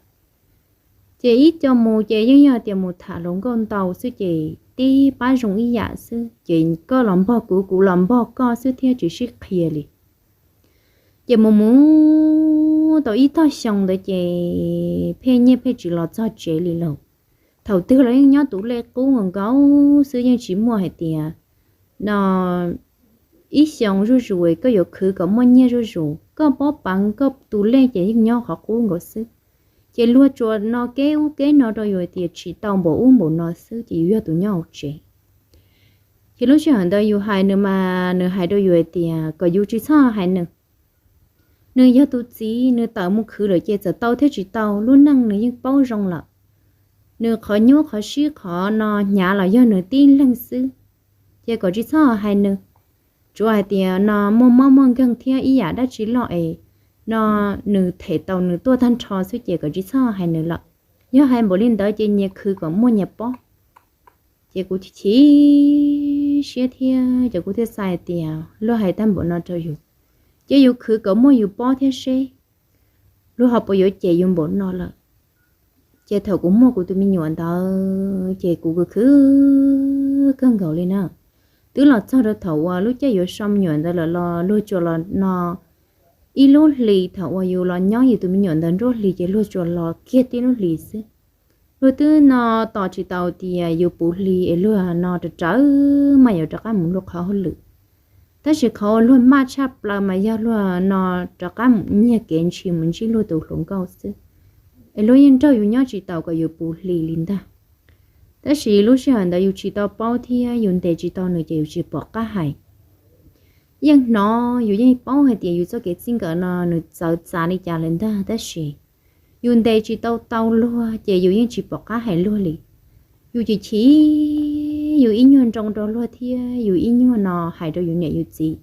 Ces ib co mus ces yeej yog tias mus tham hluas nkauj ntau xwb ces tib pab zoo ib yam xwb, ces koj los npog kuv kuv los npog koj xwb thiab tsis sib qhia li. Ces mus mus tau ib tog xyoo ntawd ces pheej nyiaj pheej tsis los txog tsev li lauj. Thaum twg los yeej nyob tus lej qub nkaus nkaus xwb, yeej tsis muaj hais tias no ib xyoos zuj zus koj yuav khwv kom muaj nyiaj zuj zus, koj pob peev koj tus lej ces yeej nyob qhov qub nkaus xwb. Ces luag tsuas no keb ub keb no rau yus hais tias tsis tau npaum ub npaum no xwb ces yus yog tus nyob hauv tsev. Ces lub sij hawm ntawd yus hais nws mas nws hais rau yus hais tias kom yus tsis txhob hais nws. Nws yog tus txiv, nws tawm mus khwv lawm ces txawm tau thiab tsis tau, lub neej nws yeej paub zoo lawm. Nws qhov nyuaj qhov sib qhov no hnyav los yog nws tib leeg xwb, ces kom tsis txhob hais nws. Tsuav hais tias no muaj mob muaj nkeeg thiab ib yam dab tsi loj es no nws them tau nws tuaj tag nrho xwb ces kom tsis txhob hais nws lawm. Yog hais npaum li ntawd ces nyias khwv kom muaj nyias pob. Ces kuv chim siab thiab ces kuv thiaj xav hais tias luag hais tag npaum no rau yus, ces yus khwv kom muaj yus pob thiab seb luag ho puas yuav cem yus npaum no lawm. Ces thaum kuv muaj kuv tus me nyuam ntawd ces kuv khwv khwv kawg nkaus li na. Twb los txog rau thaum uas lub caij yuav so me nyuam ntawd lawm los luag tsuas los no ib lub hlis, thaum uas yus los nyob yus tus me nyuam ntawd nruab hlis ces luag tsuas los kiag tib lub hlis xwb. Luag twb no tos tsis tau tias yus puv hli es luag no rawv rawv mas yuav rov qab mus luag qhov hauj lwm. Tab sis qhov uas luag maj tshaj plaws mas yog luag no rov qab mus nyiag kev ntshis mus ntsib luag tus hluas nkauj xwb, es luag yeej nrog yus nyob tsis taus kom yus puv hli li ntag. Tab sis lub sij hawm ntawd yus tsis tau paub thiab yus ntes tsis tau nws ces yus tsis pom qab hais. Yeej hnov yus yeej paub hais tias yus txoj kev txij nkawm no nws txawv txav li cas lawm ntag, tab sis yus ntes tsis tau tau luag ces yus yeej tsis pom qab hais luag li. Yus chim chim, yus ib nyuag nroo rau luag thiab yus ib nyuag no hais rau yus niam yus txiv,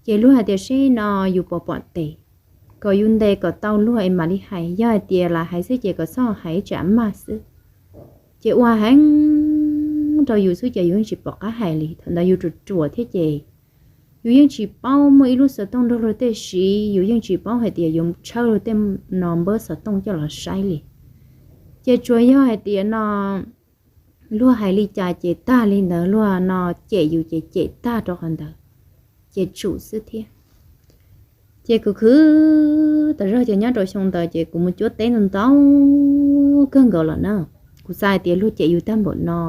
ces luag hais tias seb no yus puas pom tes, kom yus ntes kom tau luag es mam li hais, yog hais tias lam hais xwb ces kom txhob hais ib tsam maj xwb. Ces ua heev rau yus xwb ces yus yeej tsis pom qab hais li. Thaum ntawd yus ruam ruam thiab ces Yus yeej tsis paub, muaj ib lub xov tooj nrog luag tej siv, yus yeej tsis paub hais tias yuav tshawb luag tej no npawb xov tooj coj los saib li. Ces tsuas yog hais tias no luag hais li cas ces tag li ntawd, luag no cem yus ces cem tag rau qhov ntawd, ces tsum xwb thiab. Ces kuv khwv tas zog ces nyob rau xyoo ntawd ces kuv mus cuab teb ntau ntau kawg nkaus lawm na. Kuv xav hais tias luag cem yus tag npaum no,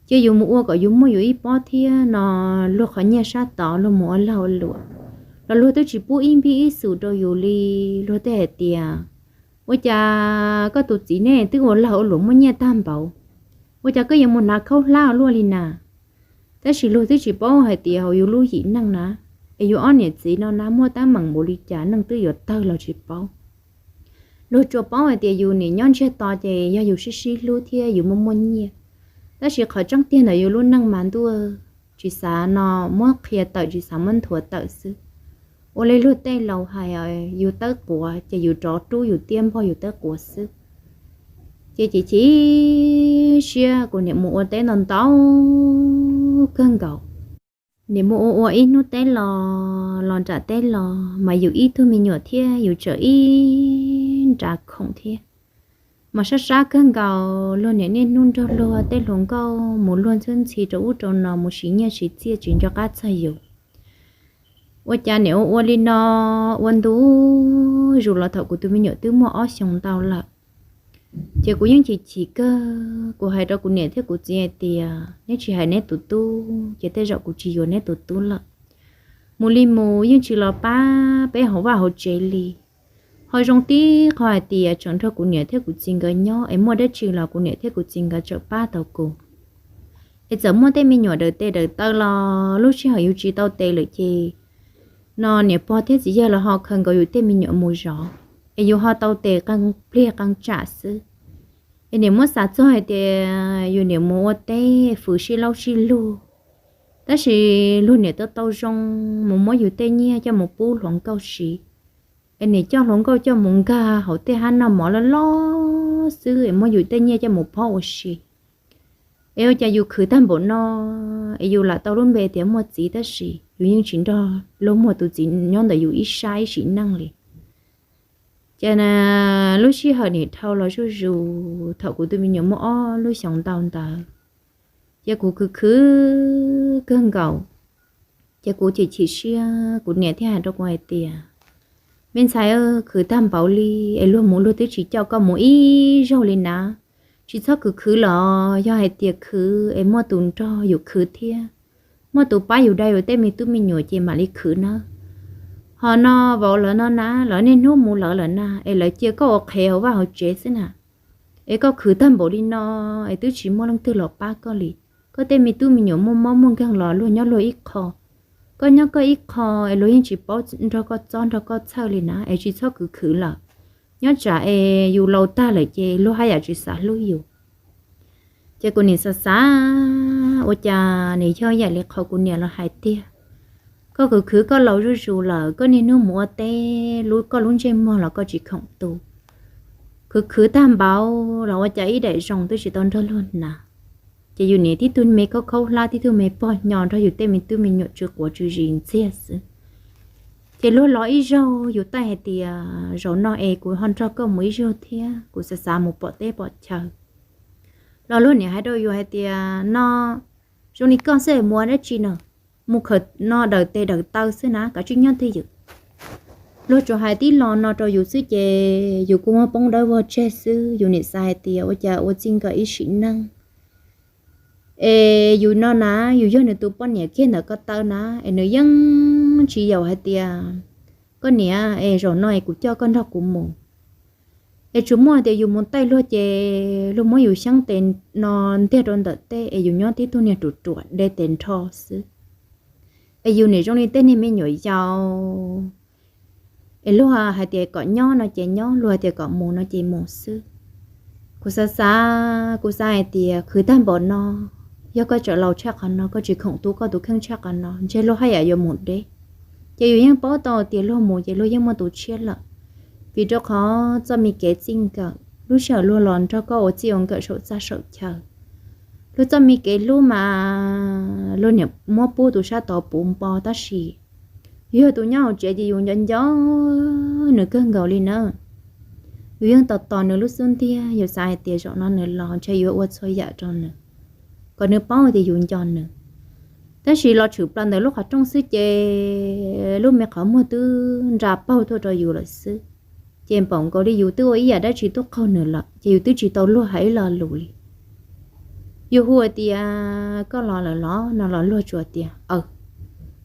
ces yus mus ua kom yus muaj yus ib pob thiab no, luag qhov nyiaj sab tod luag mus ua lag ua luam los luag twb tsis pub ib npib ib xus rau yus li. Luag tej hais tias, ua cas koj tus txiv nej twb ua lag ua luam muaj nyiaj tag npaum, ua cas koj yuav mus hnav khaub hlab ua luaj li na? Tab sis luag twb tsis paub hais tias hauv yus lub yim neej na, es yus ob niam txiv no na muaj teeb meem npaum li cas neej twb yuav tawg los tsis paub. Luag tsuas paub hais tias yus nim nyob ntsiag to ces yog yus sib sib hlub thiab yus muaj muaj nyiaj. Tab sis qhov tseeb tiag ntawm yus lub neej mas ntuj, tsis xav no muab qhia tawm tsis xav muab nthuav tawm xwb. Ua li luag tej laus hais, yus tawb quav ces yus rov rub yus tiab npog yus tawb quav xwb. Ces chim chim siab kuv niam mus ua teb ntau ntau kawg nkaus. Niam mus ua ua ib hnub teb los los nram teb los mas yus ib tug me nyuam thiab yus tseem ib nra khoom thiab. Mas sab sab kawg nkaus, luag niam niaj hnub nrog luag tej hluas nkauj mus luag ntxhwb ntxhi rau ub rau no mus siv nyiaj siv txiaj tsis nco qab txog yus. Ua cas niam ua ua li no, ua ntu zus los thaum kuv tus me nyuam twb muaj ob xyoos ntau lawm. Ces kuv yeej chim chim kawg, kuv hais rau kuv niam thiab kuv txiv hais tias, neb tsis hais neb tus tub ces tej zaum kuv tsis yuav neb tus tub lawm. Mus li mus yeej tsis los pab peb hauv vaj hauv tsev li. Ho zoo tib qho hais tias tseem nrog kuv niam thiab kuv txiv nkawd nyob es muaj dab tsi los kuv niam thiab kuv txiv nkawd tseem pab tau kuv. Es txawm muaj tej me nyuam daws tes daws taw los lub sij hawm yus tsis tau tes lawm ces no niam pog thiab txiv yawg los ho khaws nkaus yus tej me nyuam mus zov, es yus ho tau tes qee pliag qee tsam xwb. Es niam muab xav txog hais tias yus niam mus ua teb fwv sib laub sib lug, tab sis luag niam tau tau zoo mus muab yus tej nyiaj coj mus pub hluas nkauj siv. Es niam coj hluas nkauj coj mus nkag hauv tej hab noj mov loj loj xwb es muab yus tej nyiaj coj mus phob ua si. Es ua cas yus khwv tag npaum no, es yus lam tau lub npe tias muaj txiv tab sis yus yeej tsis nrog luag muag tus txiv nyob ntawm yus ib sab ib sim neej li. Ces lub sij hawm nim dhau los zuj zus thaum kuv tus me nyuam muaj ob lub xyoos ntau ntawd, ces kuv khwv khwv kawg nkaus. Ces kuv chim chim siab, kuv niam thiaj hais rau kuv hais tias, me ntxhais, khwv tag npaum li es luag mus luag twb tsis coj koj mus ib zaug li na. Tsis txhob khwv khwv los yog hais tias khwv es muaj tus nrog yus khwv thiab muaj tus pab yus dai yus tej me tub me nyuam ces mam li khwv na. Ho no vauv lawv no na, lawv niaj hnub mus lawv lawm na, es lawv cia koj ua qhev hauv vaj hauv tsev xwb na. Es koj khwv tag npaum li no, es twb tsis muaj leej twg los pab koj li. Koj tej me tub me nyuam muaj mob muaj nkeeg los luag nyob luag ib qho, koj nyob koj ib qho, es luag yeej tsis paub nrog koj txob nrog koj txhawj li na, es tsis txhob khwv khwv lawm. Nyob tsam es yus laus tag lawm ces luag haj yam tsis xav hlub yus. Ces kuv nim xav xav, ua cas nim yog yam li qhov kuv niam los hais tiag. Koj khwv khwv koj laus zuj zus lawm, koj niaj hnub mus ua teb, koj lub ntsej muag los koj tsis khoom tu. Khwv khwv tag npaum los ua cas ib daim zoo twb tsis tau nrog luag hnav. Ces yus niam tib tug me khaub khaub hlab, tib tug me pog nyo nrog yus tej me tub me nyuam tsw quav tsw zis ntxiag xwb. Ces luag los ib zaug yus taij hais tias, zaum no es kuv ho nrog koj mus ib zaug thiab, kuv xav xav mus pom teb pom chaw. Los luag niam hais rau yus hais tias, no zoo li koj xwb es mus ua dab tsi no, mus khaws no daws tes daws taw xwb na, kav tsij nyob twj ywm. Luag tsuas hais tib lo no rau yus xwb ces yus kuj muab poob dawb vog tseg xwb. Yus niam xav hais tias ua cas ua txij nkawm ib sim neej es yus no na, yus yog nws tus poj niam kiag ntawm ko taw na, es nws yeej tsis yaum hais tias, koj niam, es zaum no es kuv coj koj nrog kuv mus. Es tsuas muaj tias yus mus taij luag ces luag muab yus xyeeb tes no ntiag rau ntawm teb es yus nyob tib tug niag ruam ruam de tes nrho xwb. Es yus nim zoo li tej niag me nyuam yaus, es luag hais tias kom nyob no ces nyob, luag hais tias kom mus no ces mus xwb. Kuv xav xav, kuv xav hais tias khwv tag npaum no, yog koj tseem laus tshaj qhov no, koj tsis khoom tu koj tus kheej tshaj qhov no, ntshe luag haj yam yuav mus deb. Ces yus yeej paub tau tias luag mus ces luag yeej muaj tus tshiab lawm, vim rau qhov txoj me kev txij nkawm, lub sij hawm luag los nrog koj ua txij ua nkawm saum txaj saum chaw, Luag txoj me kev hlub mas luag niam muab pub tus sab tod puv npo tab sis yog tus nyob hauv tsev ces yus nco nco nws kawg nkaus li na. Yus yeej tos tos nws lub xub ntiag, yus xav hais tias zaum no nws los ntshe yuav ua txhua yam rau nws, kom nws paub tias yus nco nws. Tab sis los tshwm plaws ntawm lub qhov rooj xwb ces lub me qhov muag twb nra paug tuaj rau yus lawm xwb. Ces npaum nkaus li yus twb ua ib yam dab tsi tuaj qaug nws lawm ces yus twb tsis tau luag hais ib lo lus li. Yus hu tias koj los lawm los no los luag tsuas tias aw.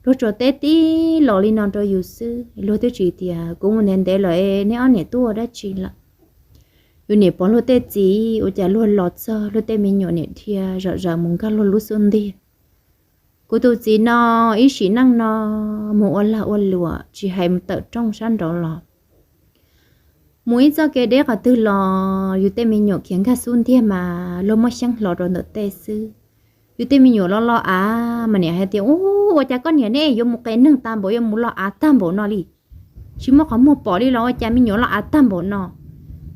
Luag tsuas teb tib los li no rau yus xwb, luag twb tsis tias kuv mus ntev ntev lawm neb ob niam tub ua dab tsi lawm. Yus niam pom luag tej txiv ua cas luag los txog luag tej me nyuam niam dhia zom zaws mus nkag luag lub xub ntiag. Kuv tus txiv no ib sim neej no mus ua lag ua luam tsis hais tawm rooj sab nraud los, mus ib txoj kev deb qhov twg los yus tej me nyuam khiav nkag xub ntiag mas luag muab xyeeb hlo rau ntawm tej xwb. Yus tej me nyuam los los av mas niam hais tias u, ua cas koj niam nej yuav mus qias neeg tag npaum, yuav mus los av tag npaum no li. Tsis muaj qhov muag pom li los ua cas me nyuam los av tag npaum no.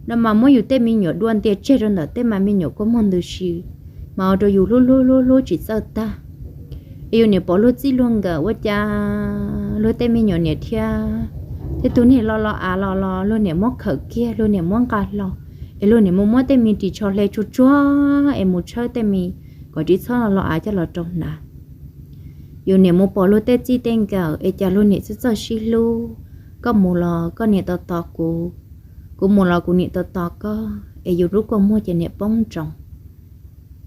No mas muab yus tej me nyuam dua ntias tseg rau ntawm tej mas me nyuam kua muag ntws si, mas ua rau yus hlub hlub hlub hlub tsis txawj tag. Es yus niam pom luag txij luag nkawm ua cas luag tej me nyuam niam thiab tej tug niag los los av los los luag niam muab khawm kiag luag niam muab nqa hlo, es luag niam mus muab tej me ris tsho hle tsuag tsuag es mus tshawb tej me kom tsis txhob los los av coj los rau hnav. Yus niam mus pom luag tej txij tej nkawm es cas luag niam txawj txawj sib hlub, koj mus los koj niam tos tos kuv, kuv mus los kuv niam tos tos koj es yus lub kua muag ces niam poob ntsoov.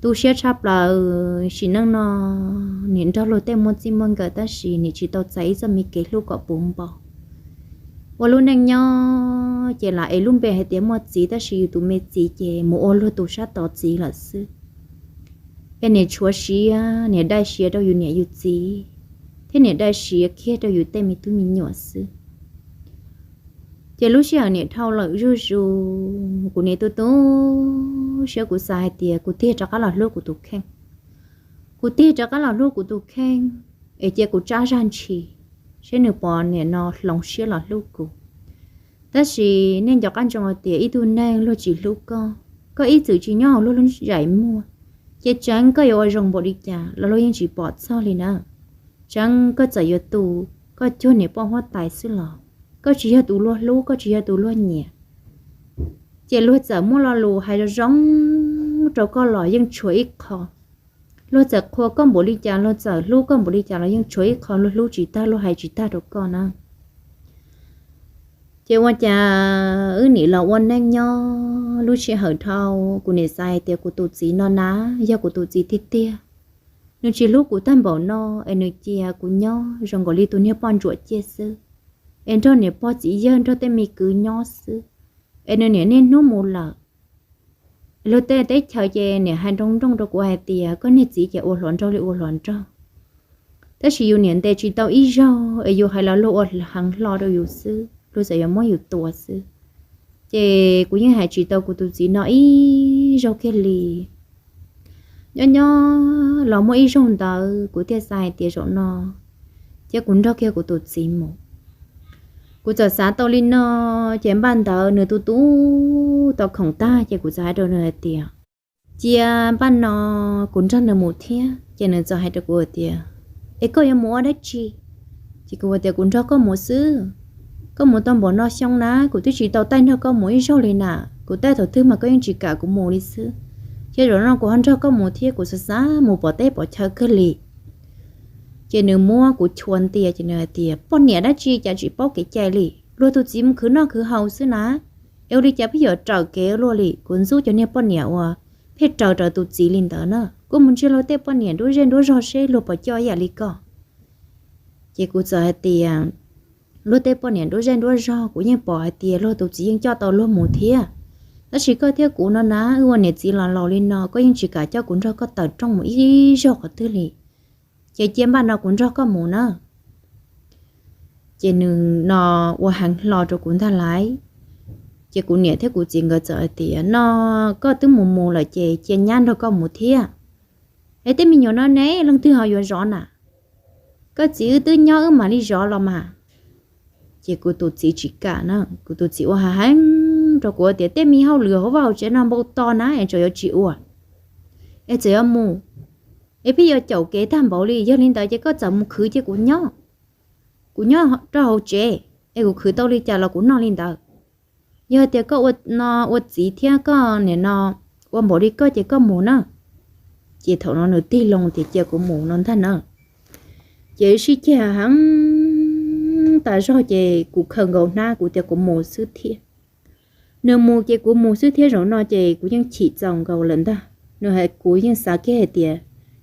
Tu siab tshaj plaws sim neej no niam nrog luag tej muaj txij muaj nkawm tab sis niam tsis tau txais ib txoj me kev hlub kom puv npo. Ua lub neej nyob ces lam ev lub npe hais tias muaj txiv tab sis yus tus me txiv ces mus ua luag tus sab tod txiv lawm xwb. Es niam tshuav siav, niam dai siav rau yus niam yus txiv, thiab niam dai siav kiag rau yus tej me tub me nyuam xwb. Ces lub sij hawm niam dhau lawm zuj zus, kuv niam tu tu siab, kuv xav hais tias kuv tig rov qab los hlub kuv tus kheej. Kuv tig rov qab los hlub kuv tus kheej, es cia kuv tsab zaj ntshis, seb nws puas niam no hloov siab los hlub kuv. Tab sis nej nco qab ntsoov hais tias ib tug neeg luag tsis hlub koj, koj ib txwm tsis nyob hauv luag lub zais muag, ces tseev koj yuav ua zoo npaum li cas los luag yeej tsis pom txog li na. Tseev koj txawm yuav tu koj cuag niam poj huab tais xwb los koj tsis yog tus luag hlub, koj tsis yog tus luag nyiam. Ces luag txawm muaj lo lus hais zoo zoo rau koj los yeej tshuav ib qho. Luag txawm qhuas koj npaum li cas, luag txawm hlub koj npaum li cas los yeej tshuav ib qho luag hlub tsis tag, luag hais tsis tag rau koj na. Ces ua cas wb nim los ua neej nyob lub sij hawm dhau, kuv nim xav hais tias kuv tus txiv no na yog kuv tus txiv tiag tiag. Nws tsis hlub kuv tag npaum no es nws cia kuv nyob zoo nkaus li tus niag poj ntsuam ciaj xwb, es nrog niam pog txiv yawg nrog tej me kwv nyob xwb, es nws niam niaj hnub mus lawm. Luag tej teb chaws ces niam hais nroo nroo rau kuv hais tias koj niag txiv ces ua hluas nraug li ua hluas nraug. Tab sis yus niam ntes tsis tau ib zaug es yus hais los luag ua heev hlo rau yus xwb, luag txawm yuav muab yus tua xwb. Ces kuv yeej hais tsis tau kuv tus txiv no ib zaug kiag li. Nyob nyob los muaj ib zaug ntawd kuv thiaj xav hais tias zaum no cia kuv nrog kiag kuv tus txiv mus. Kuv txawm xav tau li no, ces npaj ntawd nws tu tu tau khoom tag ces kuv txawm hais rau nws hais tias cia npaj no kuv nrog nws mus thiab. Ces nws txawm hais rau kuv hais tias es koj yuav mus ua dab tsi? Ces kuv hais tias kuv nrog koj mus xwb. Koj mus tau npaum no xyoo na kuv twb tsis tau taij nrog koj mus ib zaug li na. Kuv taij thaum twg mas koj yeej tsis kam kuv mus li xwb. Ces zaum no kuv ho nrog koj mus thiab kuv xav xav mus pom teb pom chaw kawg li. Ces nws muab kuv chua ntias ces nws hais tias poj niam dab tsi cas tsis paub kev cai li, luag tus txiv mus khwv noj khwv haus xwb na. Es ua li cas pheej yuav raws kev luaj li, kuv ntxub cov niag poj niam uas pheej raws raws tus txiv li ntawd na. Kuv mus ntsia luag tej poj niam nruab zej nruab zog seb luag puas coj ib yam li koj. Ces kuv txawm hais tias luag tej poj niam nruab zej nruab zog kuv yeej pom hais tias luag tus txiv yeej coj tau luag mus thiab. Tab sis koj thiab kuv no na wb ua niam txiv los laus li no koj yeej tsis kam coj kuv nrog koj tawm rooj mus ib zaug qhov twg li. Ces cia npaj no kuv nrog koj mus na. Ces nws no ua heev hlo rau kuv ntag lauj. Ces kuv niam thiab kuv txiv nkawd txawm hais tias no koj twb mus mus lawm ces cia nyab nrog koj mus thiab. Es tej me nyuam no ne leej twg ho yuav zov na? Koj txiv wb twb nyob wb mam li zov los mas. Ces kuv tus txiv tsis kam na, kuv tus txiv ua heev heev rau kuv tias tej me hauj lwm hauv vaj hauv tsev no npau taws na es tseem yuav tsis ua. Es txawm yuav mus, es pheej yuav caum kev tag npaum li. Yog li ntawd ces koj txawm mus khwv cia kuv nyob, kuv nyob rau hauv tsev, es kuv khwv tau li cas los kuv noj li ntawd. Yog tias koj ua no ua txiv thiab koj nim no ua npaum li koj ces koj mus na. Ces thaum no nws tig loo tias cia kuv mus no ntag na. Ces sib ceg heev tas zog ces kuv khaws nkaus hnab kuv tias kuv mus xwb thiab. Nws mus ces kuv mus xwb thiab, zaum no ces kuv yeej chim txaus nkaus lawm ntag. Nws hais kuv yeej xav kiag hais tias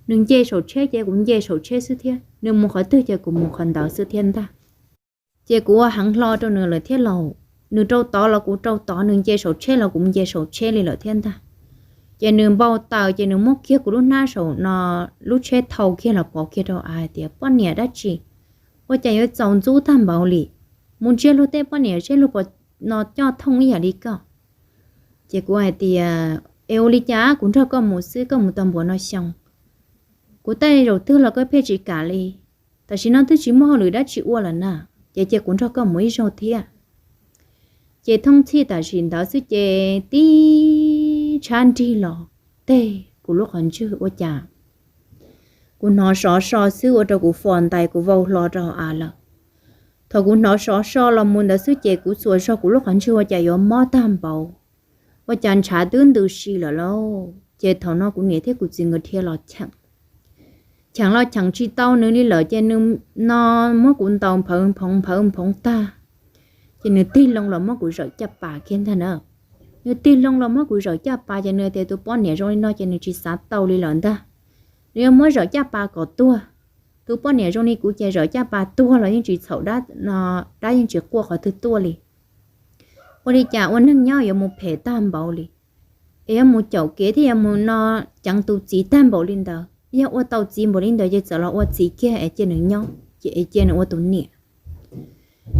nws nce saum tsheb ces kuv nce saum tsheb xwb thiab, nws mus qhov twg ces kuv mus qhov ntawd xwb thiab ntag. Ces kuv ua heev hlo rau nws lawm thiab lauj, nws rau tod los kuv rau tod, nws nce saum tsheb los kuv nce saum tsheb li lawm thiab ntag. Ces nws npau taws ces nws muab kiag kuv lub hnab saum no, lub tsheb thau kiag los pov kiag rau av hais tias poj niam dab tsi, ua cas yuav txaus ntxub tag npaum li, mus ntsia luag tej poj niam seb luag puas no coj thooj ib yam li koj. Ces kuv hais tias es ua li cas kuv nrog koj mus xwb, koj mus tau npaum no xyoo, kuv tej zaum twg los koj pheej tsis kam li, tam sim no twb tsis muaj hauj lwm dab tsi ua lawm na, ces cia kuv nrog koj mus ib zaug thiab. Ces thooj txhij tam sim ntawd xwb ces tib tshab nrig los teg kuv lub qhov ntswg ua cas kuv hnov sov so xwb ua rau kuv fos ntais kuv vau hlo rau av lawm. Thaum kuv hnov sov so los mus ntawd xwb ces kuv xuas zog kuv lub qhov ntswg ua cas yuav mob tag npaum, ua cas ntshav twb ntws si lawm lauj. Ces thaum no kuv niam thiab kuv txiv nkawd dhia los cheem, cheem los cheem tsis tau nws li lawm ces nws no muab kuv ntaus nphawv nphoov nphawv nphoov tag, ces nws tig loo los muab kuv zawm caj pas kiag ntag na. Nws tig loo los muab kuv zawm caj pas ces nws tias tus poj niam zoo li no ces nws tsis xav tau li lawm ntag, nws yuav muab zawm caj pas kom tuag. Tus poj niam zoo li kuv ces zawm caj pas tuag los yeej tsis txhaum dab, dab yeej tsis quaj qhov twg tuaj li. Ua li cas ua neeg nyob yuav mus phem tag npaum li, es yuav mus caum kev thiab yuav mus no ceev tus txiv tag npaum li ntawd. Yog ua tau txiv npaum li ntawd ces txawm los ua txiv kiag es cia nws nyob ces es cia nws ua tus niam.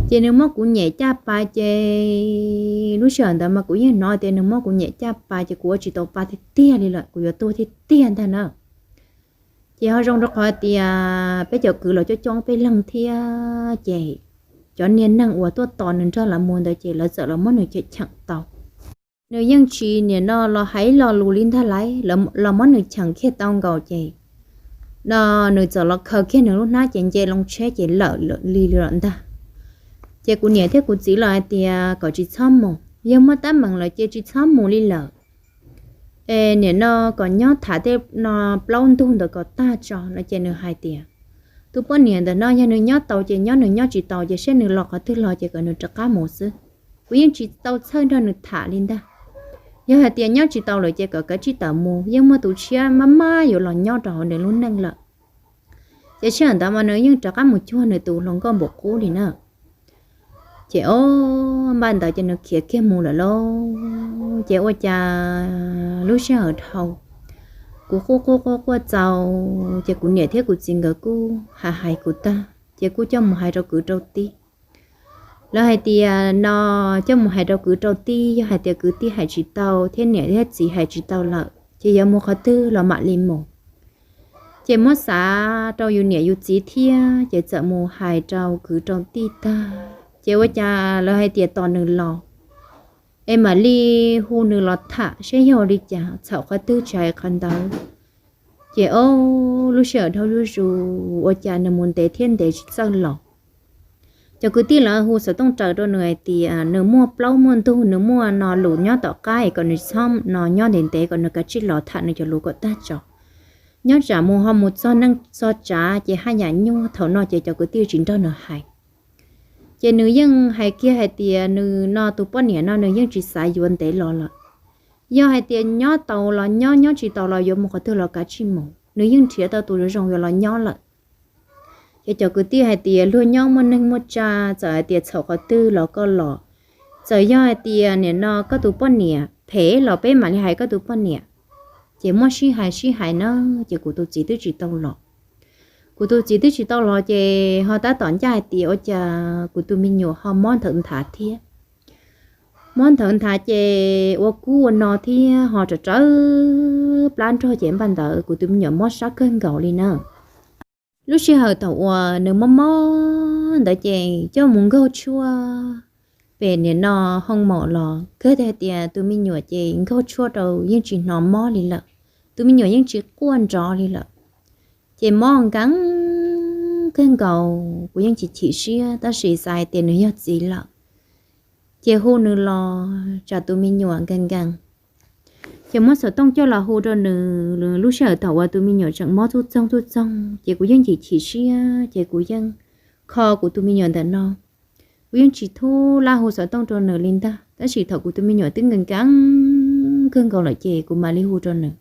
Ces nws muab kuv nyem caj pas ces lub sij hawm ntawd mas kuv yeej hnov tias nws muab kuv nyem caj pas ces kuv ua tsis tau pa tiag tiag li lawm, kuv yuav tuag tiag tiag ntag na. Ces ho zoo rau qhov tias peb cov kwv los coob coob peb leeg thiab ces cov niag neeg uas tuaj tos nws nrog lawv mus ntawd ces lawv txawm los muab nws cheem cheem tau. Nws yeej tsis nim no los hais lo lus li ntag lauj, los muab nws cheem kiag tau nkaus ces no nws txawm los khaws kiag nws lub hnab ces nce loo tsheb ces lawm li lawm ntag. Ces kuv niam thiab kuv txiv los hais tias kom tsis txhob mus, yog muaj teeb meem lawm ces tsis txhob mus li lawm. Es nim no kom nyob tham tej no plaub ntug ntawd kom tag tso no ces nws hais tias tus poj niam ntawm no yog nws nyob tau ces nyob, nws nyob tsis tau ces seb nws los qhov twg los ces kom nws rov qab mus xwb. Kuv yeej tsis tau txhawj nrog nws tham li ntag. Yog hais tias nyob tsis tau lawm ces kom kav tsij tawm mus, yeej muaj tus tshiab maj maj yuav los nyob rau hauv nws lub neej lawm. Ces sij hawm ntawd mas nws yeej rov qab mus cuag nws tus hluas nkauj npaum qub li na. Ces o, npaj ntawd ces nws khiav kiag mus lawm lauj. Ces ua cas lub sij hawm dhau, kuv quaj quaj quaj quaj txaus ces kuv niam thiab kuv txiv nkawd kuj hais hais kuv tag ces kuj coj mus hais rau kwv rau tij. Lawv hais tias no coj mus hais rau kwv rau tij, yog hais tias kwv tij hais tsis tau thiab niam thiab txiv hais tsis tau lawm ces yuav mus qhov twg los mam li mus. Ces muab xav rau yus niam yus txiv thiab ces txawm mus hais rau kwv rau tij tag ces ua cas lawv hais tias tos nws los es mam li hu nws los tham seb yog li cas, txhaum qhov twg tsis hais qhov ntawd. Ces o, lub sij hawm dhau zuj zus ua cas nws mus ntev thiab ntev tsis txawj los. Cov kwv tij lawv hu xov tooj raws rau nws hais tias nws muaj plaub muaj ntug, nws muaj no lus nyob tom qab es kom nws txhob no nyob ntev ntev, kom nws kav tsij los tham nws cov lus kom tag tso. Nyob tsam mus ho mus txog neej txog tsav ces haj yam nyuaj. Thaum no ces cov kwv tij tsis nrog nws hais. Ces nws yeej hais kiag hais tias nws no tus poj niam no nws yeej tsis xav yuav ntev los lawm. Yog hais tias nyob tau los nyob, nyob tsis tau los yuav mus qhov twg los kav tsij mus, nws yeej nrhiav tau tus zoo yuav los nyob lawm. Ces cov kwv tij hais tias luag nyob muaj neeg muaj tsav, txawm hais tias txhaum qhov twg los koj los, txawm yog hais tias nim no koj tus poj niam phem los peb mam li hais koj tus poj niam. Ces muab sib hais sib hais na, ces kuv tus txiv twb tsis tau los. Kuv tus txiv twb tsis tau los ces ho tab tom ncaj hais tias ua cas kuv tus me nyuam ho mob nthawv nthav thiab. Mob nthawv nthav ces ua kub ua no thiab ho rawv rawv plab nrog ces npaj ntawd kuv tus me nyuam mob sab kawg nkaus li na. Lub sij hawm thaum uas nws mob mob ntawd ces coj mus nkaug tshuaj pem nim no hoo maum los kawg hais tias tus me nyuam ces nkaug tshuaj rau yeej tsis hnov mob li lawm. tus me nyuam yeej tsis quaj nrov li lawm. Ces mob nkees kawg nkaus, kuv yeej chim chim siab tab sis xav hais tias nws yog txiv lawm, ces hu nws los tsam tus me nyuam nkees nkees. Ces muab xov tooj coj los hu rau nws, lub sij hawm thaum uas tus me nyuam tseem mob txuj txoog txuj txoog, ces kuv yeej chim chim siab, ces kuv yeej kho kuv tus me nyuam ntawm no. Kuv yeej tsis thub laj hu xov tooj rau nws li ntag, tab sis thaum kuv tus me nyuam twb nkees nkees kawg nkaus lawm ces kuv mam li hu rau nws.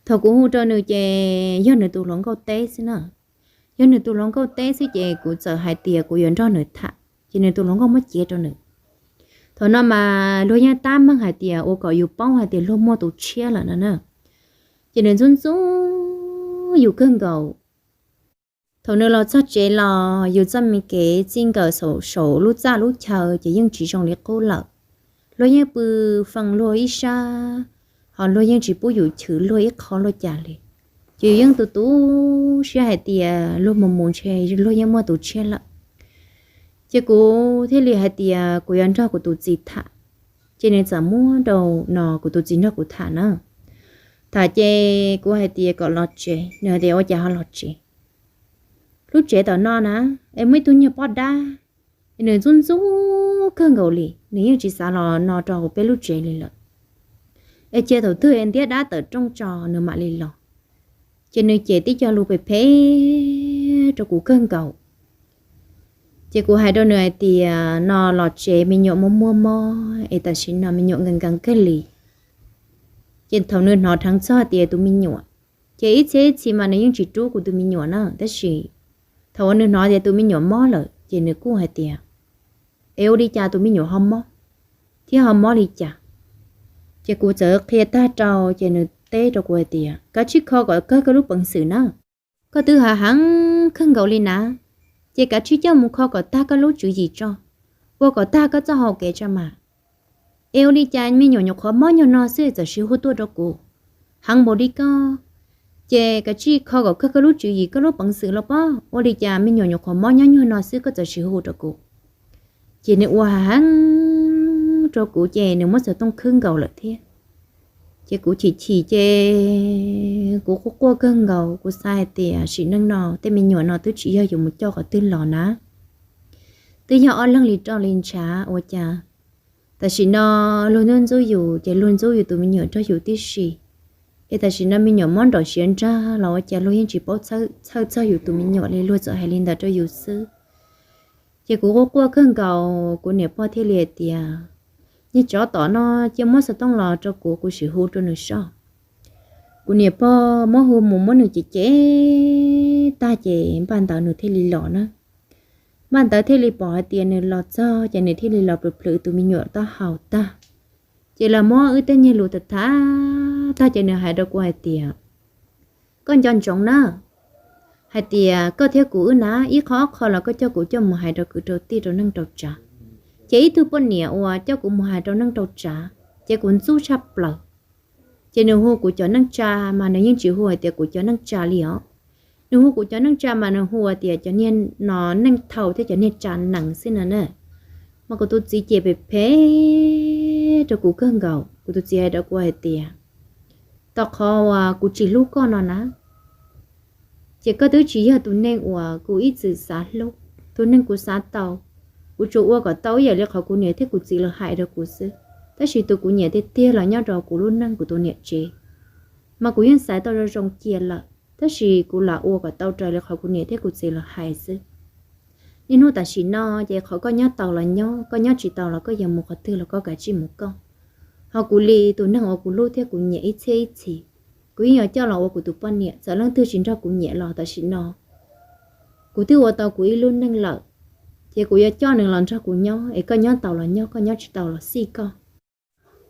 Thaum kuv hu rau nws ces yog nws tus hluas nkauj teb xwb na. Yog nws tus hluas nkauj teb xwb ces kuv txawm hais tias kuv yuav nrog nws tham, ces nws tus hluas nkauj muab cev rau nws. Thaum no mas luag yeej tab meeg hais tias ua kom yus paub hais tias luag muaj tus tshiab lawm no na. Ces nws ntxub ntxub yus kawg nkaus. Thaum nws los txog tsev los yus txoj me kev txij nkawm saum lub txaj lub chaw ces yeej tsis zoo li qub lawm. Luag yeej pw feej luag ib sab, ho luag yeej tsis pub yus chwv luag ib qho luaj cas li. Ces yus yeej tu tu siab hais tias luag mus mus ntshe luag yeej muaj tus tshiab lawm. Ces kuv thiaj li hais tias kuv yuav nrog kuv tus txiv tham. Ces nws txawm muab rau no kuv tus txiv nrog kuv tham na. Tham ces kuv hais tias kom los tsev, nws hais tias ua cas ho los tsev. Lub tsev tom no na, es muaj ib tug nyuag poj dab, nws ntxub ntxub kawg nkaus li, nws yeej tsis xav los no rau peb lub tsev li lawm. Es cia thaum twg es ntiab dab tawm rooj tso nws mam li los. Ces nws cem tib co lus phem phem rau kuv kawg nkaus. Ces kuv hais rau nws hais tias no los tsev me nyuam muaj muaj mob es tam sim no me nyuam nkees nkees kawg li. Ces thaum nws hnov dheev txog tias tus me nyuam, ces ib txhiab ib txhis mas nws yeej tsis rub kuv tus me nyuam na, tab sis thaum uas nws hnov tias tus me nyuam mob lawm ces nws kuj hais tias es ua li cas tus me nyuam ho mob, thiab ho mob li cas. Ces kuv txawm qhia tag rau ces nws teb rau kuv hais tias kav tsij kho kom kawg koj lub peev xwm na. Koj twb hav heev kawg nkaus li na, ces kav tsij coj mus kho kom tag koj lub tswv yim tso, ua kom tag koj txoj hau kev tso mas. Es ua li cas me nyuam nyuam qhuav mob nyuag no xwb txawm sis hu tuaj rau kuv, heev npaum li koj, ces kav tsij kho kom kawg koj lub tswv yim koj lub peev xwm los pob. Ua li cas me nyuam nyuam qhuav mob nyob nyuag no xwb koj txawm sis hu rau kuv. Ces nws ua hav heev rau kuv ces nws muab xov tooj khwb nkaus lawm thiab. Ces kuv chim chim ces kuv quaj quaj kawg nkaus, kuv xav hais tias sim neej no tej me nyuam no twb tsis yog yus mus coj qhov twg los na. Twb yog ob leeg li roj li ntshav ua cas tam sim no luag ntxub ntxub yus ces luag ntxub yus tus me nyuam rau yus tib si. Es tam sim no me nyuam mob nrom siav nrag los ua cas luag yeej tsis paub txhawj txog yus tus me nyuam li, luag txawm hais li ntawd rau yus xwb. Ces kuv quaj quaj kawg nkaus, kuv niam pog thiaj li hais tias niag tsov tom no cia muab xov tooj los rau kuv, kuv sim hu rau nws soj. Kuv niam pog muab hu mus muab nws cem cem tag ces npaj ntawd nws thiaj li los na. Npaj ntawd thiaj li pom hais tias nws los txog ces nws thiaj li los plhws plhws tus me nyuam taub hau tag. Ces los muab wb tej niag lus tham tham tag ces nws hais rau kuv hais tias koj nco ntsoov na, hais tias koj thiab kuv wb na ib qho ob qho los koj coj kuv coj mus hais rau kwv rau tij rau neej rau tsav. Ces ib tug poj niam uas coj kuv mus hais rau neej rau tsav ces kuv ntxub tshaj plaws. Ces nws hu kuv cov neej tsa mas nws yeej tsis hu hais tias kuv cov neej tsa li os. Nws hu kuv cov neej tsa mas nws hu hais tias cov niag no neej thau thiab cov niag tsa nees xwb no na. Mas kuv tus txiv cem phem phem rau kuv kawg nkaus, kuv tus txiv hais rau kuv hais tias tom qhov uas kuv tsis hlub koj no na, ces koj twb tsis yog tus neeg uas kuv ib txwm xav hlub, tus neeg kuv xav tau. Kuv tsuas ua kom tau ib yam li qhov kuv niam thiab kuv txiv lawv hais rau kuv xwb, tab sis tus kuv nyiam tiag tiag los nyob rau kuv lub neej kuv tus niam tsev. Mas kuv yeej xaiv tau zoo zoo cia lawm, tab sis kuv lam ua kom tau raws li qhov kuv niam thiab kuv txiv lawv hais xwb. Niaj hnub tam sim no ces qhov koj nyob tau los nyob, koj nyob tsis tau los koj yuav mus qhov twg los koj kav tsij mus koj. Ho kuv li tus neeg uas kuv hlub thiab kuv nyiam ib txhiab ib txhis, kuv yeej yuav coj los ua kuv tus poj niam, txawm leej twg tsis nrog kuv nyiam los tam sim no kuv twb ua tau kuv ib lub neej lawm, ces kuv yuav coj nws los nrog kuv nyob, es koj nyob tau los nyob, koj nyob tsis tau los xij koj.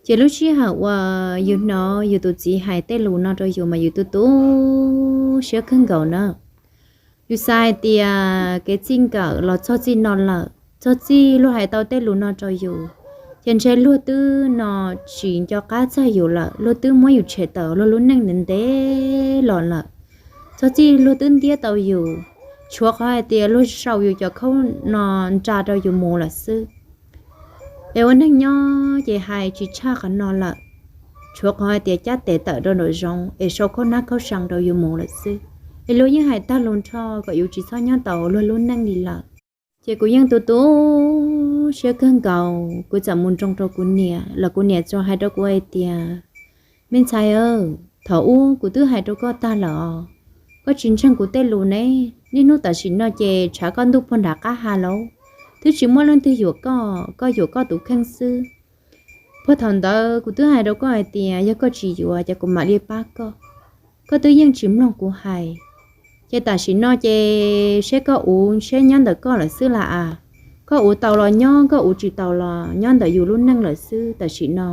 Ces lub sij hawm uas yus hnov yus tus txiv hais tej lus no rau yus mas yus tu tu siab kawg nkaus na. Yus xav hais tias kev txij nkawm los txog txij no lawm, txog txij luag hais tau tej lus no rau yus, ces ntshe luag twb no tsis nco qab txog yus lawm, luag twb muab yus tshem tawm luag lub neej ntev ntev los lawm. Txog txij luag twb ntiab tau yus, tshuav qhov hais tias luag sau yus cov khaub no nra rau yus mus lawm xwb. Es ua neeg nyob ces hais tsis tshaj qhov no lawm. tshuav qhov hais tias cab tes tawm rau nraum zoov es sau khaub nab khaub sa rau yus mus lawm xwb. Es luag yeej hais tag lus nrho kom yus tsis txhob nyob tau luag lub neej li lawm. Ces kuv yeej tu tu siab kawg nkaus, kuv txawm mus nroo rau kuv niam los kuv niam tsuas hais rau kuv hais tias, me ntxhais, thaum ub kuv twb hais rau koj tag lawm os, koj tsis ntseeg kuv tej lus ne. Niaj hnub tam sim no ces tshav koj ntuj puag nram qab ha lauj, twb tsis muaj leej twg yuam koj, koj yuam koj tus kheej xwb. Puag thaum ntawd kuv twb hais rau koj hais tias yog koj tsis yuav ces kuv mam li pab koj, koj twb yeej tsis mloog kuv hais. Ces tam sim no ces seb koj uv seb nyob ntawm koj lawm xwb las as. Koj uv tau los nyob, koj uv tsis tau los nyob ntawm yus lub neej lawm xwb tam sim no.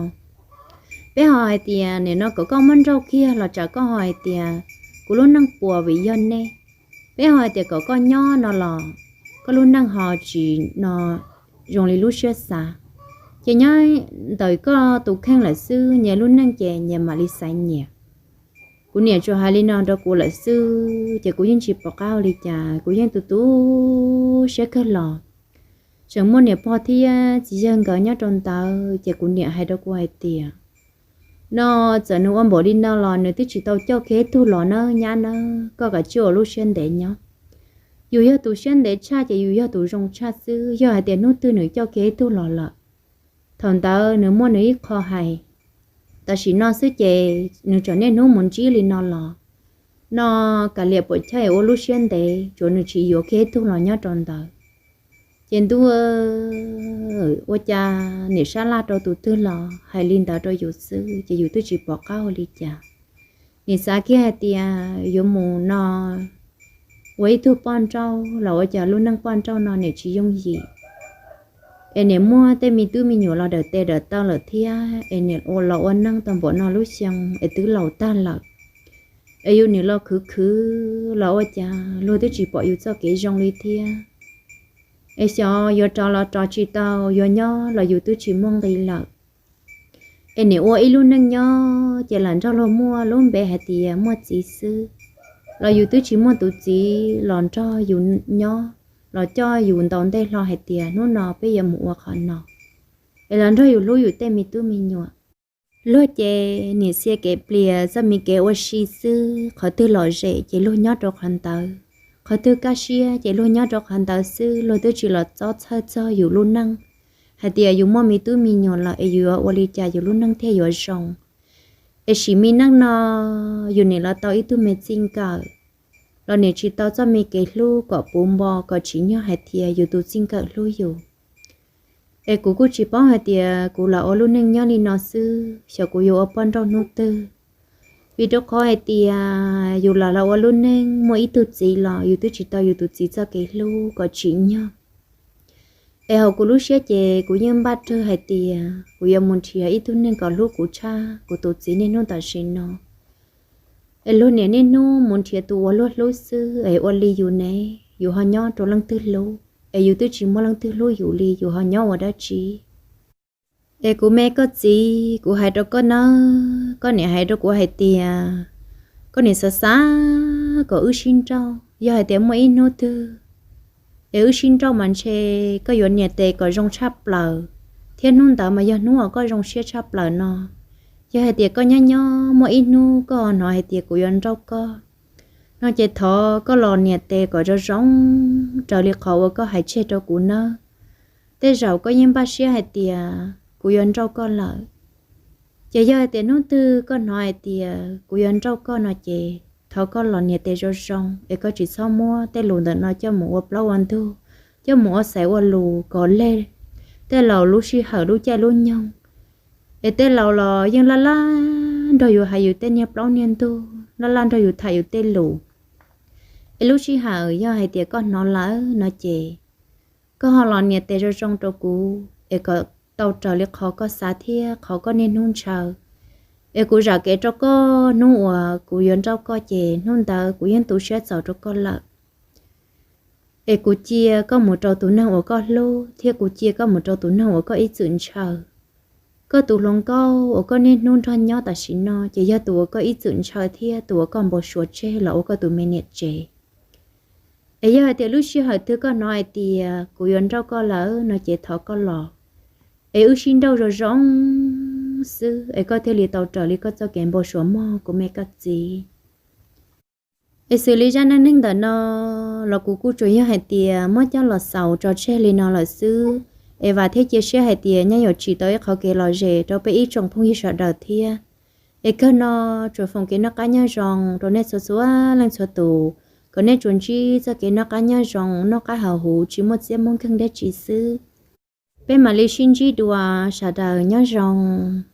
Peb ho hais tias nim no kom koj muab nrauj kiag los tsam koj ho hais tias kuv lub neej puas vim yog nej. Peb ho hais tias kom koj nyob no los koj lub neej ho tsis no zoo li lub siab xav. Ces nyob ntawm koj tus kheej lawm xwb, nyias lub neej ces nyias mam li xaiv nyias. Kuv niam tsuas hais li no rau kuv lawm xwb ces kuv yeej tsis pom qab ua li cas, kuv yeej tu tu siab kawg los. Tseem muaj niam pog thiab txiv yawg nkawd nyob rau ntawd ces kuv niam hais rau kuv hais tias, no txawm nws ua npaum li no los nws twb tsis tau coj kiag ib tug los nawb nyab nawb, koj kav tsij ua lub siab ntev nyob. Yus yog tus siab ntev tshaj ces yus yog tus zoo tshaj xwb. Yog hais tias hnub twg nws coj kiag ib tug los lawm, thaum ntawd nws muaj nws ib qho hais. Tam sim no xwb ces nws tseem niaj hnub mus ntsib li no los, no kav liam puam chawj ua lub siab ntev, tsuav nws tsis yuav kiag ib tug los nyob rau ntawd. Ces ntuj, ua cas niam sab laj rau tus twg los hais li ntawd rau yus xwb ces yus twb tsis pom qab ua li cas. Nim xav kiag hais tias yuav mus no ua ib tug poj nrauj los ua cas lub neej poj nrauj no nim tsis yooj yim. Es nim muaj tej me tub me nyuam los dawm tes dawm taw lawm thiab es nim los ua neej tau npaum no lub xyoo es twb laus tag lawm. Es yus nim los khwv khwv los ua cas luag twb tsis pom yus txoj kev zoo li thiab. Es xyov yuav rov los rov tsis tau, yuav nyob los yus twb tsis muaj nqi lawm. Es nim ua ib lub neej nyob ces lam nrog luag muaj lub npe hais tias muaj txiv xwb, los yus twb tsis muaj tus txiv los nrog yus nyob, los coj yus ntaus ntej hlo hais tias hnub no peb yuav mus ua qhov no, es los nrog yus hlub yus tej me tub me nyuam. Luag ces nim xia kev plias txoj me kev ua si xwb, qhov twg lom zem ces luag nyob rau qhov ntawd, qhov twg kaj siab ces luag nyob rau qhov ntawd xwb, luag twb tsis los txob txhawj txog yus lub neej hais tias yus muaj me tub me nyuam lawm es yus yuav ua li cas yus lub neej thiaj yuav zoo. Es sim me neej no yus nim los tau ib tug me txij nkawm, los nim tsis tau txoj me kev hlub kom puv npo kom tsim nyog hais tias yus tus txij nkawm hlub yus. Es kuv kuj tsis paub hais tias kuv los ua lub neej nyob li no xwb, xyov kuv yuav ua poj nrauj hnub twg. Vim rau qhov hais tias yus los los ua lub neej muaj ib tug txiv los yus twb tsis tau yus tus txiv txoj kev hlub kom tsim nyog. Es hauv kuv lub siab ces kuv yeej npaj rwg hais tias kuv yuav mus nrhiav ib tug neeg kom hlub kuv tshaj kuv tus txiv niaj hnub tam sim no. Es luag niam niaj hnub mus nrhiav tus uas luag hlub xwb, es ua li yus ne, yus ho nyob rau leej twg hlub? Es yus twb tsis muaj leej twg hlub yus li, yus ho nyob ua dab tsi? Es kuv me koj txiv, kuv hais rau koj nawb, koj niam hais rau kuv hais tias koj niam xav xav kom wb sib nrauj. Yog hais tias muaj ib hnub twg es wb sib nrauj mas ntshe koj yuav nias tes kom zoo tshaj plaws, thiab hnub ntawd mas yog hnub uas koj zoo siab tshaj plaws no. Yog hais tias koj nyob nyob muaj ib hnub koj ho hnov hais tias kuv yuav nrauj koj no ces thov koj los nias tes kom zoo zoo raws li qhov uas koj hais tseg rau kuv nawb. Tej zaum koj yeej npaj siab hais tias kuv yuav nrauj koj lawm. Ces yog hais tias hnub twg koj hnov hais tias kuv yuav nrauj koj no ces thov koj los nias tes zoo zoo es koj tsis txhob muab tej lus ntawm no coj mus ua plaub ua ntug, coj mus ua xaiv ua lus kom leg tej laus lub sij hawm lub caij lub nyoog. Es tej laus los yeej laj laj nrog yus hais yus tej niag plaub niag ntug, laj laj nrog yus tham yus tej lus. Es lub sij hawm yog hais tias koj hnov lawm no ces koj ho los nias tes zoo zoo rau kuv es kom tau raws li qhov koj xav thiab qhov koj niaj hnub ntshaw. Es kuv zam kev rau koj, hnub uas kuv yuav nrauj koj ces hnub ntawd kuv yeej tu siab txaus rau koj lawm. Es kuv cia koj mus rau tus neeg uas koj hlub thiab kuv cia koj mus rau tus neeg uas koj ib txwm ntshaw. Koj tus hluas nkauj uas koj niaj hnub nrog nyob tam sim no ces yog tus uas koj ib txwm ntshaw thiab tus uas koj npau suav tseg los ua koj tus me niam tsev. Es yog hais tias lub sij hawm twg koj hnov hais tias kuv yuav nrauj koj lawm no ces thov koj los es wb sib nrauj zoo zoo xwb es koj thiaj li tau raws li koj txoj kev npau suav mog kuv me koj txiv. Es xws li zaj neej neeg ntawm no los kuv kuj tsuas yog hais tias muab coj los xaus tso tseg li no lawm xwb. Es vam thiab cia siab hais tias nyob yuav tsim tau ib qhov kev lom zem rau peb ib tsoom phooj ywg sawv daws thiab. Es kawg no tsuas foom kev noj qab nyob zoo rau nej txhua txhua leej txhua tus, kom nej tsuas ntsib txoj kev noj qab nyob zoo, noj qab haus huv, tsis muaj txiab muaj nkeeg dab tsi xwb. Peb mam li sib ntsib dua, sawv daws nyob zoo.